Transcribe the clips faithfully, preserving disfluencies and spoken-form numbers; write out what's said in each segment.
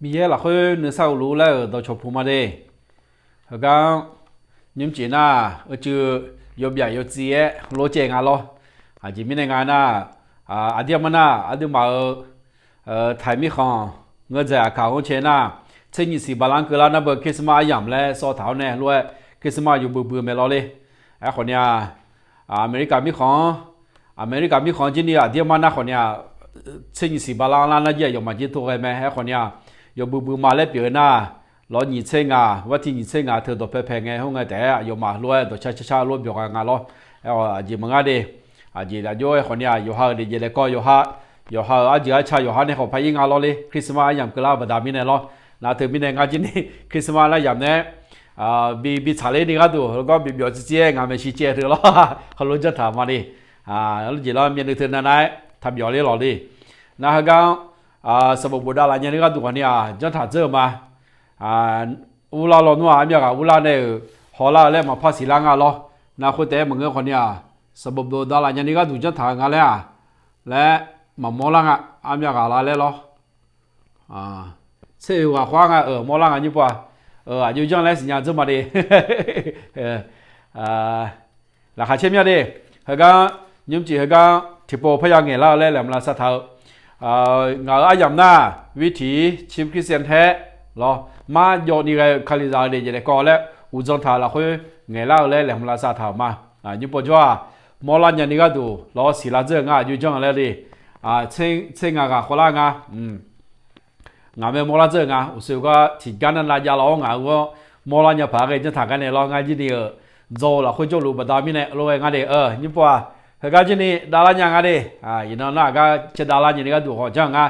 Miqyaer lafkhoer nuisar uqluf laer-euq dawqcawq puq ma de. Heugar nymrcif nar, uicuiv yawbyaf yawtsi-aer lof caev nga lawr. Aqjeq mirnae nga nar, aqdir armar nar aqduimaf-euq taiq mirkhanq ngeur dzaeq aqkaq-anr cae nar, tser nyiq siq bala-anr keuvlar nar beu Christmas aryamq laer sawv taq-awr nae lof-aer Christmas yawbui bui mae lawr le. Aerkhawf ni-a, America mirkhanq-anr, America mirkhanq-anr jir ni aqdir armar nar khawf ni-a, tser nyiq siq bala-anr lar nar jir aqyawfmaf jir tov ghae mae. Aerkhawf ni-a, yawbui bui ma laer pyeuf-eu nar, lawr nyiq tser ngaq, bar tiq nyiq tser ngaq teu dawqpae pae ngae khoerngae taef-aer aqyawfmaf lof-aer dawqcar car car lof byawq gha nga lawr. Aer-awq aqjeq maqngar de. Aqjeq lafjox-aer khawf ni-a, yawqha-euq daefjeq daefkawv yawqha, yawqha-euq arjeuq arca yawqha nae khawf par ir nga lawr le. Christmas aryamq keuvlar baqda mirnae lawr. Nar teu mirnae ngar jir ni Christmas aryamq nae bi bi tsaqler ni gharduq heugar bi byawq tsir tsir-aer ngaq maeqshi caev teu lawr. Heulof janr taq ma de. Arlawr jeq lar myavnuiv teu nav nav-aer taq byawq ler lawq le. Nar heugar-anr sanqbof bofdav laf nya ni gharduq khawf ni-aq, janr taq dzeur-eu ma. Urlar lawnmr-aq, armyav ghaq urlar nae-euq hawlar-eu laer maqpar siqlar nga lawr. Nar khoer taef-aer maqngeur khawf ni-aq, sanqbof bofdav laf nya ni gharduq janr taq-eu nga laer-aq, laer maqmawr lar nga. Armyav ghaq la laer lawr. Tser oeq ghaq khawf-ar nga-euq mawrlar nga nyir pov-a. Aqjox janr laer siqnya dzeur ma de. Laqkhaq caer mya de. Heugar, nymrcif heugar tiqpov parya ngaeqlar-eu laer laeqhmq lavsav taq-eu. Ngaq-euq aryamq nar, วิถีชีวิตคริสเตียนแท้ lawr, marjawv ni ghae-eu Kalizaq-eu daefjeq daefkawv laer uqdzan taq-eu lafkhoer ngaeqlar-eu laer laeqhmq lavsav taq-euq ma. Nyir pov jawr-aq, mawrlar nya ni gharduq lawr siqlar dzeur-eu ngar aqjox janr laer de. Tser ngaq ghaq khawvlar nga. Ngaq mae mawrlar dzeur-eu nga. Uqshoe gar tiqgar nar nav jav laf-awr ngaq-euq ghanr mawrlar nya paq-aer ghae janr taq gar nae lawr. Ngar jir ni-euq dzaw-eu lafkhoer jawrluf baqda mirnae lof-aer ngar de. Nyir pov-aq, heugar jir ni davlar nya nga de. Iqnan nar aqgar caev davlar nya ni gharduq hawq janr nga.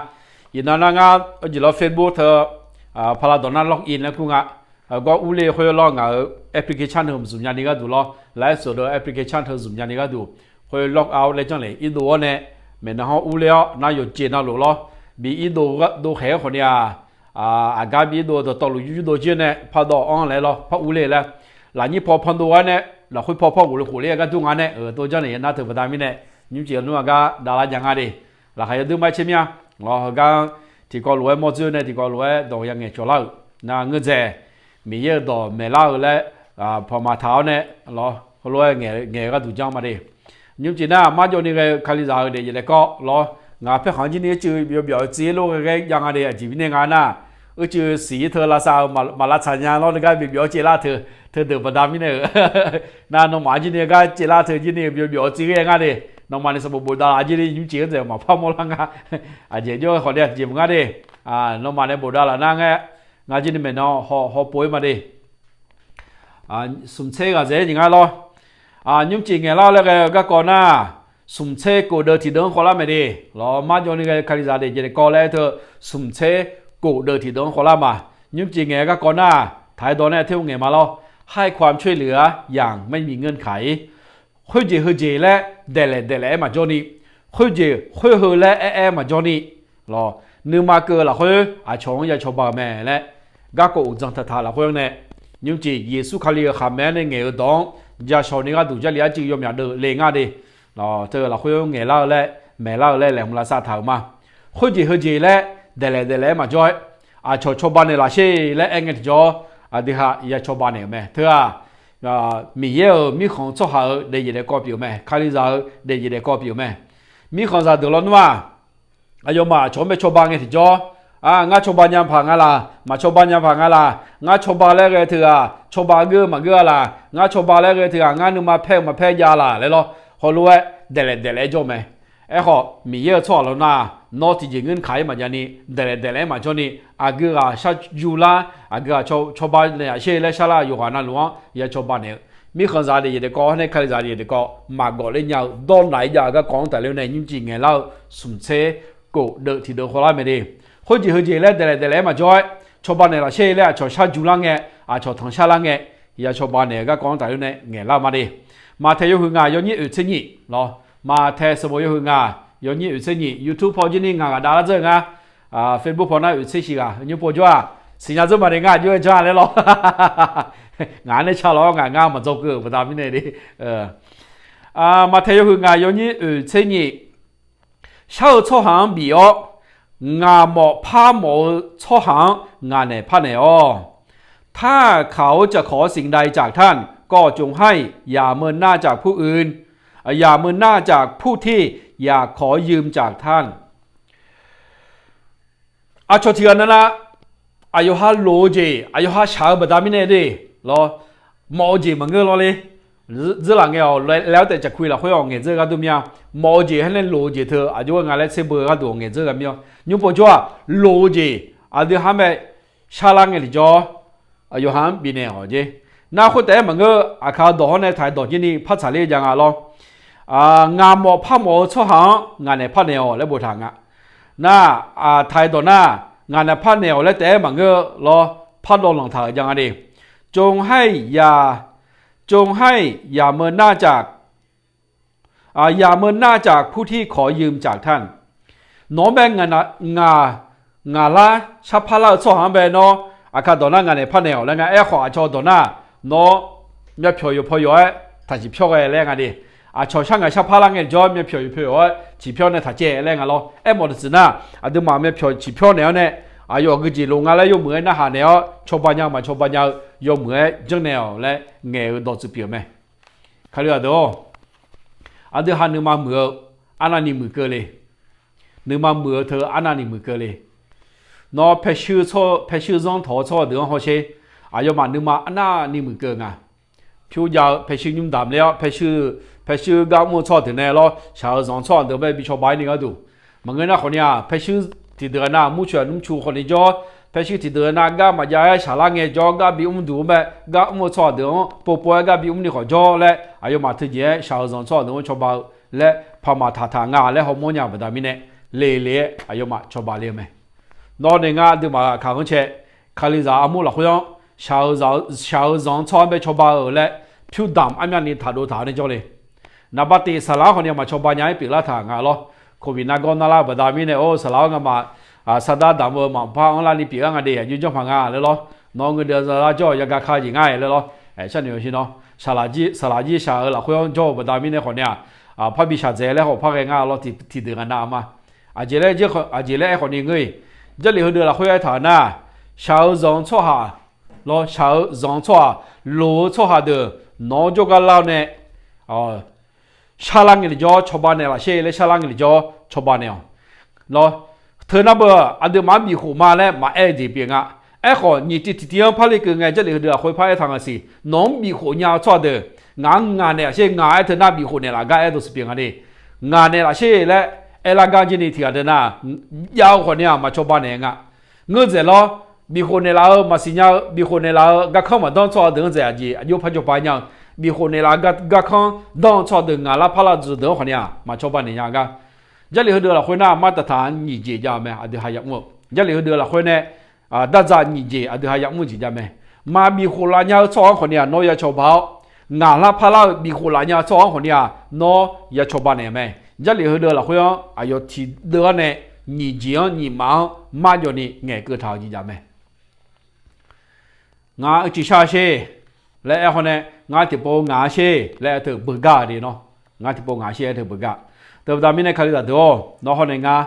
Iqnan nar ngar aqjeq lawr Facebook teu paqlav dawq nar log in laer kur nga. Heugar urler khoer lawr ngaq-euq application heu zmq nya ni gharduq lawr, ไลฟ์สด application heu zmq nya ni gharduq, khoer log out laer janr le irdov-awr nae, maeqnan hawr urler-awr nar yawqjeq navluf lawr, bi irdov dov khaeq-aer khawf ni-aq, aqgar bi irdov dawqtawvluf yurdov jir nae pardawv-anr laer lawr par urler laer, lafnyir paw pandov-aer nae, lafkhoer paw par ghofle khofler-aer gar dur nga nae-euq dov janr naeq ya nar teu baqda mirnae, nymrcif nmr-aq gar davlar nya nga de. Laqkhaq yawdui ma caer mir-a. Lawr heugar tiqkawv lof-aer mawr dzoer nae tiqkawv lof-aer dawq ya ngaeq cawq lar-euq nar ngeur dzaeq, Miqyaer-euq dawq maeqlar-eu laer pawqma taq-awr nae lawr heulof-aer ngaeq-eu gharduq janr ma de. Nymrcif nar marjawv ni ghae-eu Kalizaq-euq daefjeq daefkawv lawr, ngaq paerkhanq jir ni ircuf yawbyaf-eu tsi-aer lof ghae ghae jav nga de. Aqjeq mirnae nga nar, ircuf siq-ir teu lavsav-eu maq lavtsaq nya lawr, nuigar bi byawq-awr caev lar teu, teudeuq baqda mirnae-euq nar, nawmaf jir ni gar caev lar teu jir ni byawq-eu tsi ghae ngar de. Nawmaf ni sanqbof bofdav laf jir ni nymrcif-anr dzaeq maqpar mawrlar nga. Aqjeq jawr-eu khawf ni aqjeq maqngar de. Nawmaf nae bofdav laf nar ngae, ngar jir ni maeqnan hawpov-ir ma de. Smq tser ghaqzaeq-aer nyiq ngar lawr. Nymrcif ngaeqlar-eu laer ghae-eu garkawv nar, smq tser kof deuv tiqdeuv-anr khawvlar mae de. Lawr marjawv ni ghae-eu Kalizaq daefjeq daefkawv laer teu, smq tser kof deuv tiqdeuv-anr khawvlar ma. Nymrcif ngaeq-eu garkawv nar, taq-aer dawq nae teu ngaeq ma lawr. ให้ความช่วยเหลืออย่างไม่มีเงื่อนไข khoerjeq heujeq laer daeqlaef daeqlaef-aer maqjawr ni, khoerjeq khoerheu laer aer aer maqjawr ni, lawr, nuima keuv-eu lafkhoer aqcawq-anr ya cawba-eu mae laer, garkawv uqdzan taqtaq lafkhoer nae, nymrcif Yeqsur Kali-euq khaqmae-anr nae ngaeq-eu dawq-anr jashawq ni gharduq Jarlif arcuiv yawmyaq deuv le ngar de. Lawr, teu lafkhoer ngaeqlar-eu laer maeqlar-eu laer laeqhmq lavsav taq-euq ma. Khoerjeq heujeq laer daeqlaef daeqlaef-aer maqjawr-aer, aqcawq cawba naeqlaf sher laer aer ngae tiqjawr, aqdui ha ya cawba naeq-euq mae. Teu-aq, Miqyaer-euq mirkhanq tsawrhaq-euq daefjeq daefkawv pyeuf-eu mae. Kalizaq-euq daefjeq daefkawv pyeuf-eu mae. Mirkhanqzaq deuq lawnmr-aq, aqyawfmaf aqcawq-anr bae cawba ngae tiqjawr, ngar cawba nya paq nga laq, maqcawba nya paq nga laq, ngar cawba laer ghae teu-aq cawba geur maqgeur-a laq, ngar cawba laer ghae teu-aq ngar nuima paer-eu maqpaer jav laq laer lawr, heulof-aer daeqlaef daeqlaef-aer jawr mae. Aerkhawf Miqyaer-euq tsawrhaq lawnmr-aq, nawr tiqjeq ngeur kaq-ir maqjav ni, daeqlaef daeqlaef-aer maqjawr ni, aqgeu ghaq shar ju lar, aqgeu ghaq cawba naeqlaf sher laer sharlar-eu yawqghaq navluf-anr ya cawba naeq-eu, mirkhanqzaq daefjeq daefkawv-anr nae Kalizaq daefjeq daefkawv maqgawf ler nya-eu dawrnaq-aer jav-eu garkawv-anr tafler nae nymrcif ngaeqlar-eu smq tser kof deuv tiqdeuv khawvlar mae de. Khoerjeq heujeq laer daeqlaef daeqlaef-aer maqjawr-aer, cawba naeqlaf sher laer aqcawq shar ju lar ngae, aqcawq tanqshar lar ngae, ya cawba naeq-eu garkawv-anr tafler nae ngaeqlar ma de. Maqtaeq yawhuiq ngaq yawnyir oeq tser nyiq lawr, Maqtaeq sanqbof yawhuiq ngaq yawnyir oeq tser nyiq, YouTube paw jir ni ngaq ghaq davlar dzeur-eu ngar, Facebook paw nar oeq tser shiq ghaq nymr pov jawr-aq, siqnya dzeur ma de ngar aqjox-aer janr laer lawr. Ngaq-anr nae ca lawr ngaq ngar maqdzaw keuv-euq baqda mirnae de. Maqtaeq yawhuiq ngaq yawnyir oeq tser nyiq, shar-eu tsawrhaq-anr bif-awr, Ngaq mawf par mawf-eu tsawrhaq-anr ngaq naeq parnaeq-awq. Tar-aq kaq-awr caqkawq-awr siqdav-i caf tar-aq, kawv-awq cov har-iq yameu nar caf pur uiq, yameu nar caf pur tir-iq yaqkawq-awr yui caf tar-aq. Aqcawq tiq ghaq navnav, aqyawf ha loq-eu jeq, aqyawf ha shaq-eu baqda mirnae de lawr, mawf-eu jeq maqngeur lawr le. Dzeurlaf ngae-awq, laer-awr taef caqkuiq lafkhoer-awq ngaeqdzeur gharduq mir-a. Mawf-eu jeq haer nae loq-eu jeq teu aqjox-aer nga laer tserbeuf-eu gharduq ngaeqdzeur gha mir-awr, nymr pov jawr-aq, loq-eu jeq aqdui ha mae sharlar ngae tiqjawr, aqyawf ha-anr bifnaeq-awq jer. Nar khoertaef-aer maqngeur, aqkaq dawq hawr nae taq-aer dawq jir ni par tsaqler jav nga lawr. Ngaq mawf par mawf-eu tsawrhaq-anr ngaq naeq parnaeq-awq laer boftaq nga. Nar, taq-aer dawq nar, ngaq naeq parnaeq-awq laer taef-aer maqngeur lawr, pardawv lanqtaq-euq jav nga de. Cov har-iq ya, cov har-iq yameu nar caf, yameu nar caf pur tir kawq-awr yui caf tar-aq. Nawq-anr bae ngaq, ngaq lar sharpar lar-eu tsawrhaq-anr bae nawr, aqkaq dawq nar ngaq naeq parnaeq-awq laer nga. Aerkhawf aqcawq dawq nar, nawr myavpyawq yawqpaw yawq-aer taq ciqpyawr ghae laer nga de. Aqcawq shar ngaq sharpar lar ngae jawr myavpyawq yawqpaw yawq-aer ciqpyawr nae taq caev laer nga lawr. Aermawf deuq siq nar, aqduimaf myavpyawq ciqpyawr naeq-awr nae, aqyawf guijeq lof nga laer yawmuiq-aer narhaq naeq-awr cawba nya ma cawba nya-eu yawmuiq-aer janrnaeq-awq laer ngaeq-eu dawqtsuif pyeuf-eu mae. Kalizaq deuq-or, aqdui ha nuima muiq-eu arnavni muiq keuvle. Nuima muiq-eu teu arnavni muiq keuvle. Nawr paershuir zanr tawq-eu tsawrhaq deuq-anr hawsher, aqyawfmaf nuima arnavni muiq keuv nga. Pyur jav-eu paershuir nymr damq ler-awr, paershuir, paershuir gar mr-eu tsawrhaq deuq nae lawr, shaq-eu zanq-eu tsawrhaq deuq bae bi cawba-ir ni gharduq. Maqngeur nar khawf ni-aq, paershuir tiqdeuq-a nar murcoeq nmrcu khawf ni jawr, paershuir tiqdeuq-a nar gar maqjav-aer shaqlar ngae jawr, gar bi mrduq-anr bae, gar mr-eu tsawrhaq deuq-anr povpov-aer gar bi mrni khawf jawr laer, aqyawfmaf teujeq-aer shaq-eu zanq-eu tsawrhaq deuq-anr cawba-eu laer paqmaq taqtaq nga laer hawmawr nya-eu baqda mirnae, le le-aer aqyawfmaf cawba le-eu mae. Nawr nae ngar aqduimaf aqkaq ghanrcae, Kalizaq armur lafkhoer-anr shaq-eu zanq-eu tsawrhaq-anr bae cawba-eu laer, pyur damq armyavni taqdov taq-awr nae jawrle. Naqbar tif saqlaq-anr khawf ni maqcawba nya-aer pyeuflar taq nga lawr. Covid nargawr narlar-eu baqda mirnae, or saqlaq-awr ngamaf sardar damq-eu maqpar anrlar ni pyeuf-ar nga de, aqjox janrpaq nga laer lawr. Nawr ngeur deuq-a zarzar jawr-eu yagaq ka jeq ngar-aer laer lawr. Aershar noeq-eu shir nawr, saqlaq jir shaq-eu lafkhoer-anr jawr-eu baqda mirnae khawf ni-aq, par bi shaqdzaeq laer khawf par ghae ngar lawr, tiqdeuq ngaq nav-a ma. Aqjeq laer, aqjeq laer aerkhawf ni ngeur-iq, Jarlif heudeuq lafkhoer aertaq-euq nar, shaq-eu zanq-eu tsawrhaq lawr, shaq-eu zanq-eu tsawrhaq, loq-eu tsawrhaq deuq nawq-anr jawrgar lar-awr nae, sharlar ngae tiqjawr cawba naeq laf sher laer sharlar ngae tiqjawr cawba naeq-awq lawr. Teu nar beu aqduimaf-anr bifkhof ma laer maqaer-eu jeq pyeuf nga. Aerkhawf nyiq tiv tiqtiv-anr parler keuv ngae, Jarlif heudeuq lafkhoer par aertaq nga siq, nawq-anr bifkhof nya-eu tsawrhaq deuq ngaq-anr ngaq naeq laf sher, ngaq aer teu nar bifkhof naeq laf gar aer dawq siq pyeuf nga de. Ngaq naeq laf sher laer aerlar gar jir ni tiq ghaq deuq nar, jav-eu khawf ni-aq maqcawba naeq nga. Ngeur dzaeq lawr, bifkhof naeq laf-eu maqsiq nya-eu, bifkhof naeq laf-eu garkanr maqdanr tsawrhaq deuq-anr dzaeq aqjeq aqjox par jawrba nya-eu, bifkhof naeq laf-eu garkanr danr-eu tsawrhaq deuq ngaq lar parlar deuq-anr khawf ni-aq maqcawba naeq nya gar. Jarlif heudeuq lafkhoer nar mar taqtaq-anr nyiq jeq jav-eu mae, aqdui ha yamr-eu. Jarlif heudeuq lafkhoer nae dardzaq nyiq jeq aqdui ha yamr-eu jeq jav mae. Maqbif khof laf nya-eu tsawrhaq-anr khawf ni-aq nawr ya cawba-awr, ngaq lar parlar-eu bif khof laf nya-eu tsawrhaq-anr khawf ni-aq nawr ya cawba naeq mae. Jarlif heudeuq lafkhoer-anr aqyawf tiqdeuv-anr nae nyiq jeq-anr nyiq maf-anr marjawv ni ngaeqkeuv taq-eu jeq jav mae. Ngaq uicuiv shar sher laer aer khawf nae, ngar tiqpov ngaq-a sher laer aer teu beugar de nawr. Ngar tiqpov ngaq-a sher aer teu beugar. Teubaqda mirnae Kalizaq deuq-or, nawr khawf nae ngar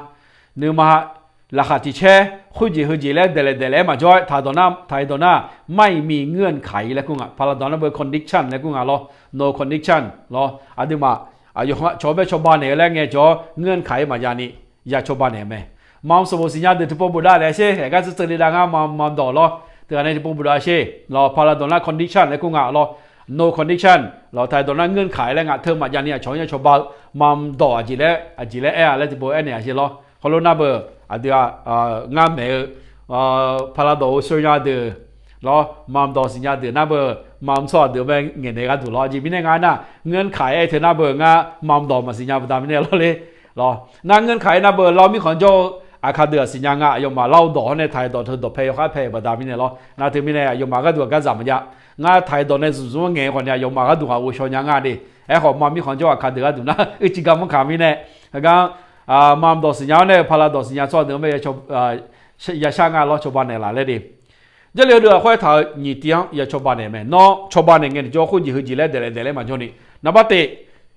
nuima laqkhaq tiq caer khoerjeq heujeq laer daeqlaeq daeqlaeq-aer maqjawr-aer taq-eu dawq nar, taq-eu dawq nar, ไม่มีเงื่อนไข laer kur nga. Paqlaqdawq nar beu condition laer kur nga lawr. No condition lawr. Aqduimaf aqyawf cawq-anr bae cawba naeq-eu laer ngae jawr-awr เงื่อนไข maqjav ni ya cawba naeq-eu mae. Mamq sanqbof siqnya deuq tiqpov bofdav laer sher, aer gar tseuvtseuvle dav ngar mamq dawq lawr. Teughaq nae tiqpov bofdav sher lawr. Paqlaqdawq nar condition laer kur nga lawr. No condition lawr. Taq-eu dawq nar เงื่อนไข laer nga, teu maqjav ni aqcawq-anr ya cawba-eu mamq dawq aqjeq laer, aqjeq laer aer-a laer tiqpov aernaeq-a sher lawr. Hawr lor nar beu aqdui-aq, ngar maeq-eu paqlaqdawq-eu sheunya deuq lawr, mamq dawq siqnya deuq nar beu, mamq tsawrhaq deuq bae ngaeqnaeq gharduq lawr. Aqjeq mirnae nga nar, เงื่อนไข aer teu nar beu ngar mamq dawq maqsiq nya baqda mirnae lawr le. Lawr nar เงื่อนไข nar beu lar-eu mirkhanq jawr-eu aqkaq deuq-aq siqnya nga. Aqyawfmaf lar-eu dawq hawr nae taq-eu dawq teu dawqpae yawkhav pae-eu baqda mirnae lawr. Nar teumirnae aqyawfmaf gharduq-aq gardzaq maqjav. Ngar taq-eu dawq nae zmqzmq-anr ngaeq-eu khawf ni aqyawfmaf gharduq ghaq ghovshaw nya nga de. Aerkhawf ma mirkhanq jawr-eu aqkaq deuq gharduq nar uicuiv gar manrkaq mirnae, heugar mamq dawq siqnya-awr nae-eu paqlaqdawq siqnya tsawrhaq deuq-anr bae ya shar nga lawr, cawba naeq laf laer de. Jarlif heudeuq lafkhoer taq-eu nyiq tiv-anr ya cawba naeq mae. Nawr cawba naeq ngae tiqjawr khoerjeq heujeq laer daeqlaeq daeqlaer maqjawr ni, naqbar tev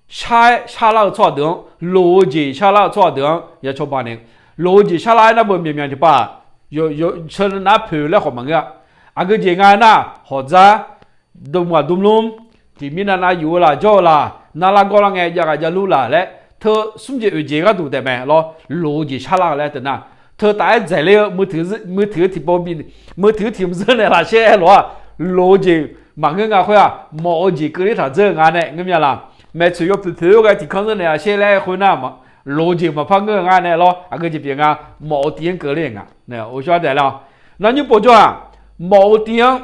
shar-aer sharlar-eu tsawrhaq deuq-anr, loq-eu jeq sharlar-eu tsawrhaq deuq-anr ya cawba naeq. Loq-eu jeq sharlar-aer nar beu myaqmyaq tiqpav, yawsheu nar poeq laer khawf maqngeur-a. Aqgeu jeq nga nar, hawqdzar, dm ghaq dm lmr, tiqmir navnav yuf-eu laf jawr-eu laf, narlar gawrlar ngae jav ghaq javluf laf laer teu smr jeq oeq jeq gharduq taef mae lawr. Loq-eu jeq sharlar-eu laer teu nar, teu taf-aer dzaeqler-eu, meutuiq-eu tiqpov bi, meutuiq-eu tiq mq zeur naeqlaf sher-aer lof-aq, loq-eu jeq maqngeur nga khoer-aq, mawf-eu jeq keuvler taq dzeur-eu nga nae ngeur mya laq. Maeqtsoeq yawpoeq poeq-aer ghae tiqkanr zeur naeqlaf sher laer khoer nar, loq-eu jeq maqpar ngeur-eu nga nae lawr. Aqgeu jeq pyeuf nga, mawf-eu tiv-anr keuvler nga. Nar nymr povjawr-aq, mawf-eu tiv-anr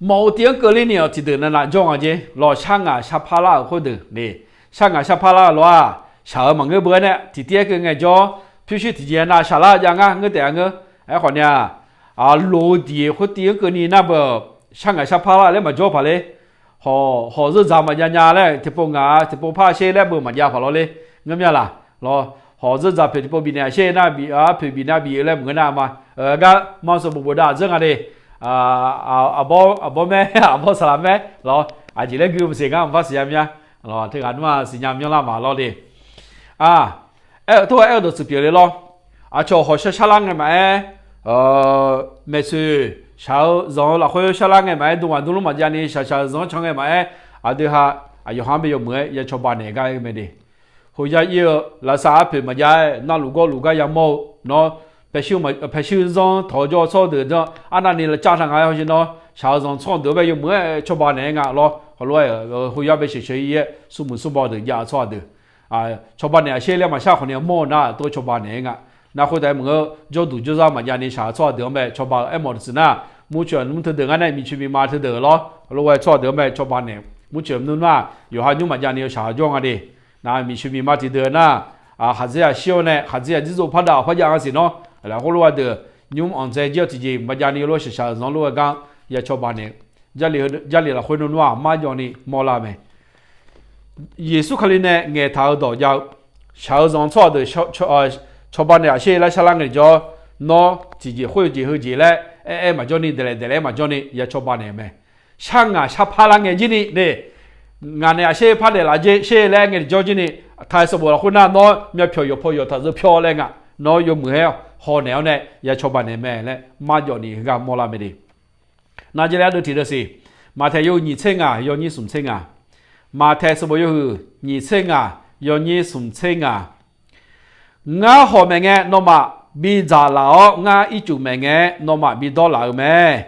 mawf-eu tiv-anr keuvler ni-awq tiqdeuq navnav jawr nga jer lawr. Shar ngaq shar parlar-euq khoerdeuq ni, shar ngaq shar parlar-eu lof-aq, shaq-eu maqngeur beu-aer nae tiqtiv-aer keuv ngaejawr, pyurshuir tiqjeq nav shaqlar jav ngar ngeur taef-a ngeur. Aerkhawf ni-aq, loq-eu diq khoertiv-anr keuvni nar beu, shar ngaq shar parlar laer maqjawr paq ler. Hawq, hawq zeur dzaq maqjav nya laer tiqpov ngaq tiqpov par sher laer beu maqjav paq lawr ler, ngeur mya laq lawr. Hawq zeur dzaq poeq tiqpov bifnaeq-a sher nar, poeq bifnaeq bif-eu laer maqngeur nar ma. Gar manr sanqbof bof dav dzeur nga de. Aqbawr, aqbawr maer, aqbawr saqlaq maer lawr. Aqjeq laer gui maqsiq ngar maqpar siqnya mya. Teughaq nmr-aq siqnya myanrlar ma lawr de. Aer-eu tov-aer aer-eu dawqtsuif pyeuf le lawr. Aqcawq hawqshar sharlar ngae maqaer, maeqtsoeq shaq-eu zanq-eu lafkhoer sharlar ngae maqaer, dm ghaq dm lmr maqjav ni shaq shaq-eu zanq-anr can ngae maqaer, aqdui ha aqyawf ha-anr bae yawmuiq-aer ya cawba naeq gar-aer mae de. Khoyar ir-eu lavsav arpoeq maqjav-aer, navluf gawrluf gar yamawr-eu nawr, paeqshuir zanr tawq-eu jawr-eu tsawrhaq deuq-anr arnavni lavcav taq nga-aer hawsher nawr, shaq-eu zanq tsawrhaq deuq-anr bae yawmuiq-aer cawba naeq-aer nga lawr. Hawlof-aer khoyar bae sheuqsheuq ir-aer smrmuiq smrbaw deuq jav-eu tsawrhaq deuq cawba naeq-aq sher laer maqshar khawf ni mawr-eu nar tov cawba naeq-aer nga. Nar khoertav maqngeur, jawrduq jawrzar maqjav ni shaq-eu tsawrhaq deuq-anr bae cawba-eu aermawf deuq siq nar, murcoeq nmr teudeuq ngar nae miqcoeq miqma teudeuq lawr, hawlof-aer tsawrhaq deuq-anr bae cawba naeq. Murcoeq nmr nar yawqha nymr maqjav ni-eu shaq jawr nga de. Nar miqcoeq miqma tiqdeuq nar, khaqdzerzaq shir-awr nae khaqdzerzaq dzirdzov par dav-awq par jav nga siq nawr, lafkhoer lof-aer deuq nymr anqdzae jir-eu tiqjeq maqjav ni lof shaq shaq-eu zanq lof-aer gar ya cawba naeq. Jarlif lafkhoer nawr nmr-aq marjawv ni mawrlar mae. Yeqsur Kali nae ngaeqtaq-eu dawq jav-eu, shaq-eu zanq-eu tsawrhaq deuq cawba naeq-aq sher laer sharlar ngaejawr, nawr tiqjeq khoer-eu jeq heu jeq laer aer aer maqjawr ni, daeqlaef daeqlaef-aer maqjawr ni ya cawba naeq mae. Shar ngaq shar parlar ngae jir ni de, ngaq naeq-aq sher par daeqlaf jer sher laer aer ngae tiqjawr jir ni, taq-eu sanqbof lafkhoer nar nawr myavpyawq yawqpaw yawqtaq zeur pyawr laer nga, nawr yawmuiq-aer haw naeq-awr nae ya cawba naeq mae laer marjawv ni heugar mawrlar mae de. Nar jarle ardeuv tiq deuv siq, Maqtaeq yawhuiq nyiq tser ngaq yawnyir smq tser ngaq. Maqtaeq sanqbof yawhuiq nyiq tser ngaq yawnyir smq tser ngaq. Ngar hawq maeq ngae nawmaf bidzaq laf-awr, ngar ircuf maeq ngae nawmaf bidawr laf-eu mae.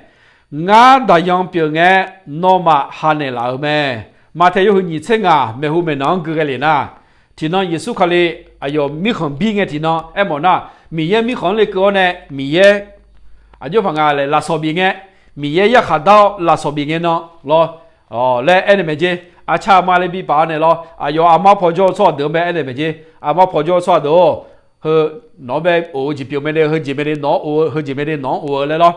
Ngar daqyan pyeuf ngae nawmaf hanaeq laf-eu mae. Maqtaeq yawhuiq nyiq tser ngaq maeqhu maeqnan-anr gui ghae lef nar, tiqnan Yeqsur Kali aqyawf mirkhanq bir ngae tiqnan aermawf nar, Miqyaer mirkhanq-anr lekeuv-awr nae Miqyaer aqjox paq nga laer lafsawq bif ngae, Miqyaer yarkhaq dar-awr lafsawq bif ngae nan lawr laer aernaeq mae jer. Aqcaq aqma laer bi paf-awr nae lawr, aqyawf aqma paw jawr-eu tsawrhaq deuq-anr bae aernaeq mae jer. Aqma paw jawr-eu tsawrhaq deuq-or, heu nawq-anr bae of-eu jeq pyeuf mae de, heu jeq mae de, nawq-anr of-eu heu jeq mae de, nawq-anr of-eu laer lawr.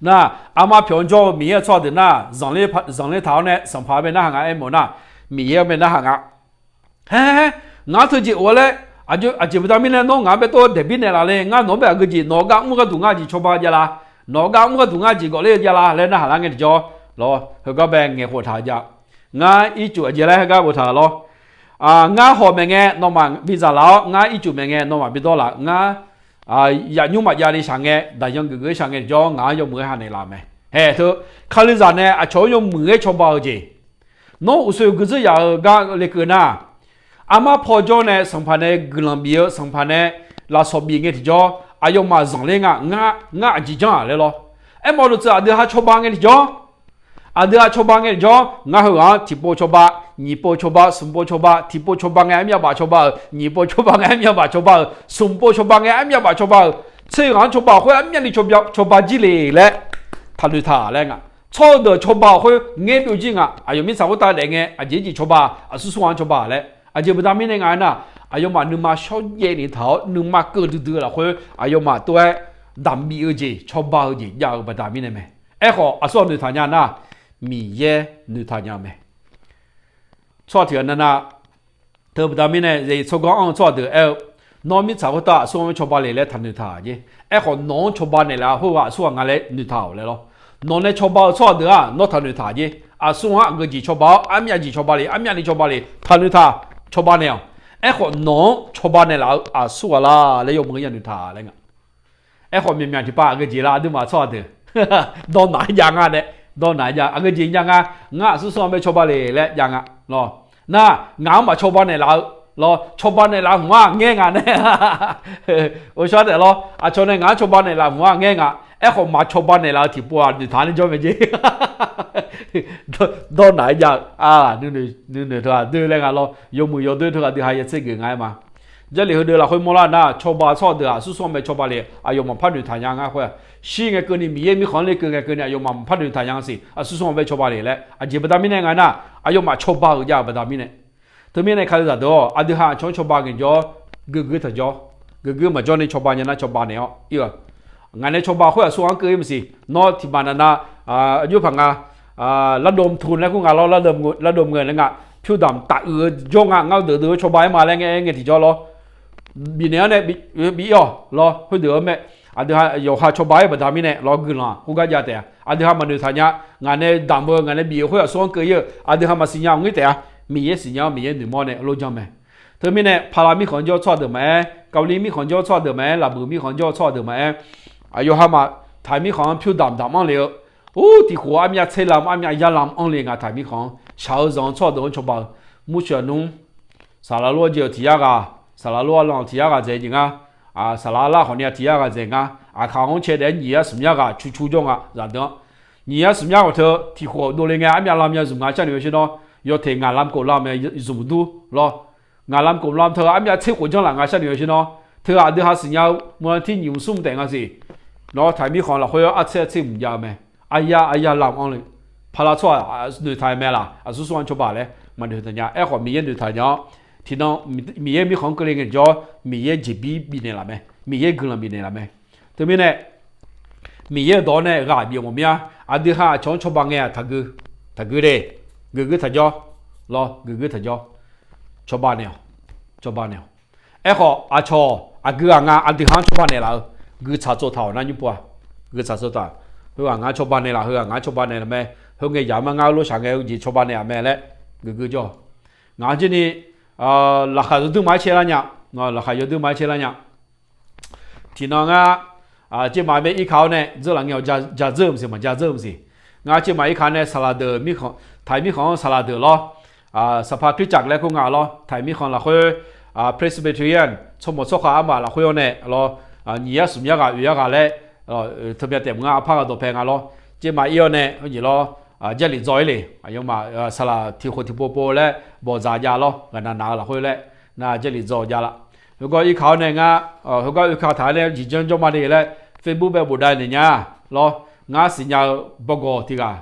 Nar, aqma pyawq-anr jawr-eu Miqyaer-eu tsawrhaq deuq nar, zanqler taq-awr nae Sanqpaq-anr bae narhaq nga aermawf nar, Miqyaer-anr bae narhaq nga. Haer, ngaq-anr teujeq of-a laer, aqjeq baqda mirnae nawr ngaq-anr bae tov-aer daeqbir naeqlaf le, ngar nawq-anr bae aqgeujeq nawq-eu gar mr gharduq ngar jeq cawba jav la, nawq-eu gar mr gharduq ngar jeq gawqler jav la laer narhaq lar ngae tiqjawr lawr, heugar bae ngaeqkhof taq jav. Ngar ircuf aqjeq laer heugar boftaq lawr. Ngar hawq maeq ngae nawmaf bidzaq laf-awr, ngar ircuf maeq ngae nawmaf bidawr laf. Ngar yaf nymr maqjav ni shaq ngae, daqyan geuf geuf-aer shaq ngae tiqjawr ngaq-anr yawmuiq-aer hanaeq laf mae. Haeq teu, Kalizaq nae aqcawq-anr yawmuiq-aer cawba-eu jeq, nawr uqsoe guidzeur yaf-eu gar lekeuv nar, aqma paw jawr nae Sanqpaq nae guiqlanq bif-eu, Sanqpaq nae lafsawq bif ngae tiqjawr, aqyawfmaf zanqler nga, ngar aqjeq janr-aq laer lawr. Aermawf dawqtsuif aqdui ha cawba ngae tiqjawr, aqdui ha cawba ngae tiqjawr, ngar heughaq-anr tiqpov cawba, nyiq pov cawba, smq pov cawba, tiqpov cawba ngae armyav baf cawba-euq, nyiq pov cawba ngae armyav baf cawba-euq, smq pov cawba ngae armyav baf cawba-euq, tser ghaq-anr cawba khoer armyavni cawba jir le laer taqnoeq taq laer nga. Tsawrhaq deuq cawba-euq khoer ngaer byov jir nga. Aqyawf mirtsaq khoertav daef ngae aqjeq jeq cawba, aqsur sur ghaq-anr cawba laer. Aqjeq baqda mirnae nga aernar, aqyawfmaf nuima shawrjaev ni taq-awr nuima keuv duidui-eu lafkhoer aqyawfmaf tov-aer daqbif-eu jeq cawba-eu jeq jav-eu baqda mirnae mae. Aerkhawf aqsur ghaq noeqtaq nya nar, Miqyaer noeqtaq nya-eu mae. Tsawrhaq tiq ghaq navnav teu baqda mirnae, tsawrganr anr-eu tsawrhaq deuq aer-eu, nawr mirtsaq khoertav aqsur-anr cawba le laer taqnoeq taq jer. Aerkhawf nawq-anr cawba naeqlaf khoerghaq aqsur ghaq nga laer noeqtaq-awq laer lawr. Nawq nae cawba-eu tsawrhaq deuq-aq nawr taqnoeq taq jer. Aqsur-anr aqgeu jeq cawba-awr armyav jeq cawba le, armyavni cawba le taqnoeq taq, cawba naeq-awq. Aerkhawf nawq-anr cawba naeqlaf-eu aqsur ghaq la laer yawmuiq-anr yanoeq taq laer nga. Aerkhawf myaqmyaq tiqpav aqgeujeq la aqduimaf tsawrhaq deuq dawrnaq-aer jav nga nae, dawrnaq-aer jav aqgeujeq jav nga. Ngar aqsur smr-anr bae cawba le laer jav nga lawr. Nar, ngaq-anr maqcawba naeqlaf-eu lawr, cawba naeqlaf-eu hmq-anr ngaer nga nae. Ghovshaw taef lawr, aqcawq nae ngaq-anr cawba naeqlaf-eu hmq-anr ngaer nga. Aerkhawf maqcawba naeqlaf-eu tiqpov-aq noeqtaq-anr ni jawr mae jeq. Dawrnaq-aer jav-eu nuinoeq teughaq doer laer nga lawr, yawmuiq yawdoer teughaq dui ha ya tser geuf nga-aer ma. Jarlif heudeuq lafkhoer mawrlar nar, cawba tsawrhaq deuq-aq aqsur smr-anr bae cawba le aqyawfmaf par noeqtaq nya nga khoer-aq, shir ngae keuvni Miqyaer mirkhanq-anr le keuv ngae keuvni aqyawfmaf maqpar noeqtaq nya siq, aqsur smr-anr bae cawba le laer aqjeq baqda mirnae nga nar, aqyawfmaf cawba-euq jav-euq baqda mirnae. Teumirnae kalizaq deuq-awr aqdui ha aqcawq-anr cawba ngaeq jawr, geufgeur taq jawr, geufgeur maqjawr ni cawba nya nar cawba naeq-awr ir-eu. Ngaq nae cawba khoer aqsur ghaq-anr keuv-ir maqsiq. Nawr tiqbaq navnav aqjox paq nga, lardov mq teu laer kur nga lawr, lardov mq ngeur laer nga, pyurdamq taf uiq-eu jawr nga, ngar deuq deuq-eu cawba-aer ma laer ngae ngae tiqjawr lawr. Bifnaeq-anr nae bif-ir-awq lawr, khoerdeuq-eu mae. Aqdui ha yawqha cawba-aer baqda mirnae lawr guiqlanq khoergar jav taef-a. Aqdui ha maqnoeqtaq nya, ngaq nae damq-eu ngaq nae bif-eu khoer aqsur-anr keuv-ir-eu aqdui ha maqsiq nya-awq ngir taef-a. Miqyaer siqnya-awr Miqyaer noeqmawr nae lor janr mae. Teumirnae Pala mirkhanq jawr-eu tsawrhaq deuq maqaer, Kavli mirkhanq jawr-eu tsawrhaq deuq maqaer, Laqbuiq mirkhanq jawr-eu tsawrhaq deuq maqaer, aqyawfha maf taq mirkhanq-anr pyurdamq damq-anr le-eu, ur tiqkhof armyav tser lam armyav yar lam anr le nga taq mirkhanq-anr shaq-eu zanq-eu tsawrhaq deuq-anr cawba-eu, murcoeq nmr, saqlaq lor-aer jeq-euq tiq yar ghaq, saqlaq lor-aer lan-euq tiq yar ghaq dzaeq jeq nga, saqlaq arlar khawf ni-a tiq yar ghaq dzaeq nga, aqkaq-anr cae daef-aer nyiq yar smq yar ghaq cucu jawr nga zaqdeuq-anr. Nyiq yar smq yar ghaq teu tiqkhof dovle ngae armyav lam nya zmq nga sharnoeq-eu shir nawr, yawteq ngaq lam khof lam-aer zmq dur lawr. Ngaq lam khof lam teu armyav tser khof janr laf nga sharnoeq-eu shir nawr, teughaq aqdui ha siqnya-eu maqlan tir nyiq mq smr mq taef nga siq. Nawr taq mirkhanq lafkhoer artser artser mq jav-eu mae. Aryar aryar lam anr le. Pala tsawrhaq noeqtaq mae laq, aqsur smr-anr cawba laer maqnoeqtaq nya. Aerkhawf Miqyaer noeqtaq nya-awr, tiqnan Miqyaer mirkhanq-anr keuvle ngaejawr, Miqyaer jeqbir bifnaeq laf mae, Miqyaer guiqlanq bifnaeq laf mae. Teumirnae Miqyaer-euq dawq-anr nae ghaq bif mawf mir-a. Aqdui ha aqcawq-anr cawba ngae-aq taqgui, taqgui de, geufgeur taqjawr lawr, geufgeur taqjawr. Cawba naeq-awq, cawba naeq-awq. Aerkhawf aqcawq aqgeu ghaq nga aqdui ha-anr cawba naeqlaf-eu guiqtsaq tsovtaq-awq nar nymr pov-a. Guiqtsaq tsovtaq, heughaq ngaq-anr cawba naeqlaf, heughaq ngaq-anr cawba naeqlaf mae, heu ngae yaf ma ngar lof shaq ngae-eu jeq cawba naeq-aq mae laer geufgeur jawr. Ngaq-anr jirni laqkhaq yawdui ma-aer caer lar nya, laqkhaq yawdui ma-aer caer lar nya. Tiqnan ngar, aqjeq maq bae irkaq-awr nae dzeur laf ngae-awq, ja dzeur-eu maqsiq, maqja dzeur-eu maqsiq. Ngar aqjeq maq irkaq nae saqlaq deuq mirkhanq, taq mirkhanq-anr saqlaq deuq lawr, saqpaq Kritcaq laer kur nga lawr, taq mirkhanq lafkhoer, Presbyterian tsawrmawq tsawrkhav armaf lafkhoer-awr nae lawr, nyiq yar smq yar ghaq oeq yar ghaq laer, teubyan taef mq ngar aqpar ghaq dawqpae nga lawr. Aqjeq maq ir-awr nae heujeq lawr, Jarlif dzaw-ir le, aqyawfmaf saqlaq tiq khof tiqpov pov laer bawqdzaq jav lawr, ghaqnaq naq-eu lafkhoer laer nar Jarlif dzaw jav laf. Heugar irkaq-awr nae ngar, heugar oekaq taq-aer nae jeq janr jawr ma de laer Facebook bae bofdav naeq nya lawr. Ngar siqnya-eu bawgawq tiq ghaq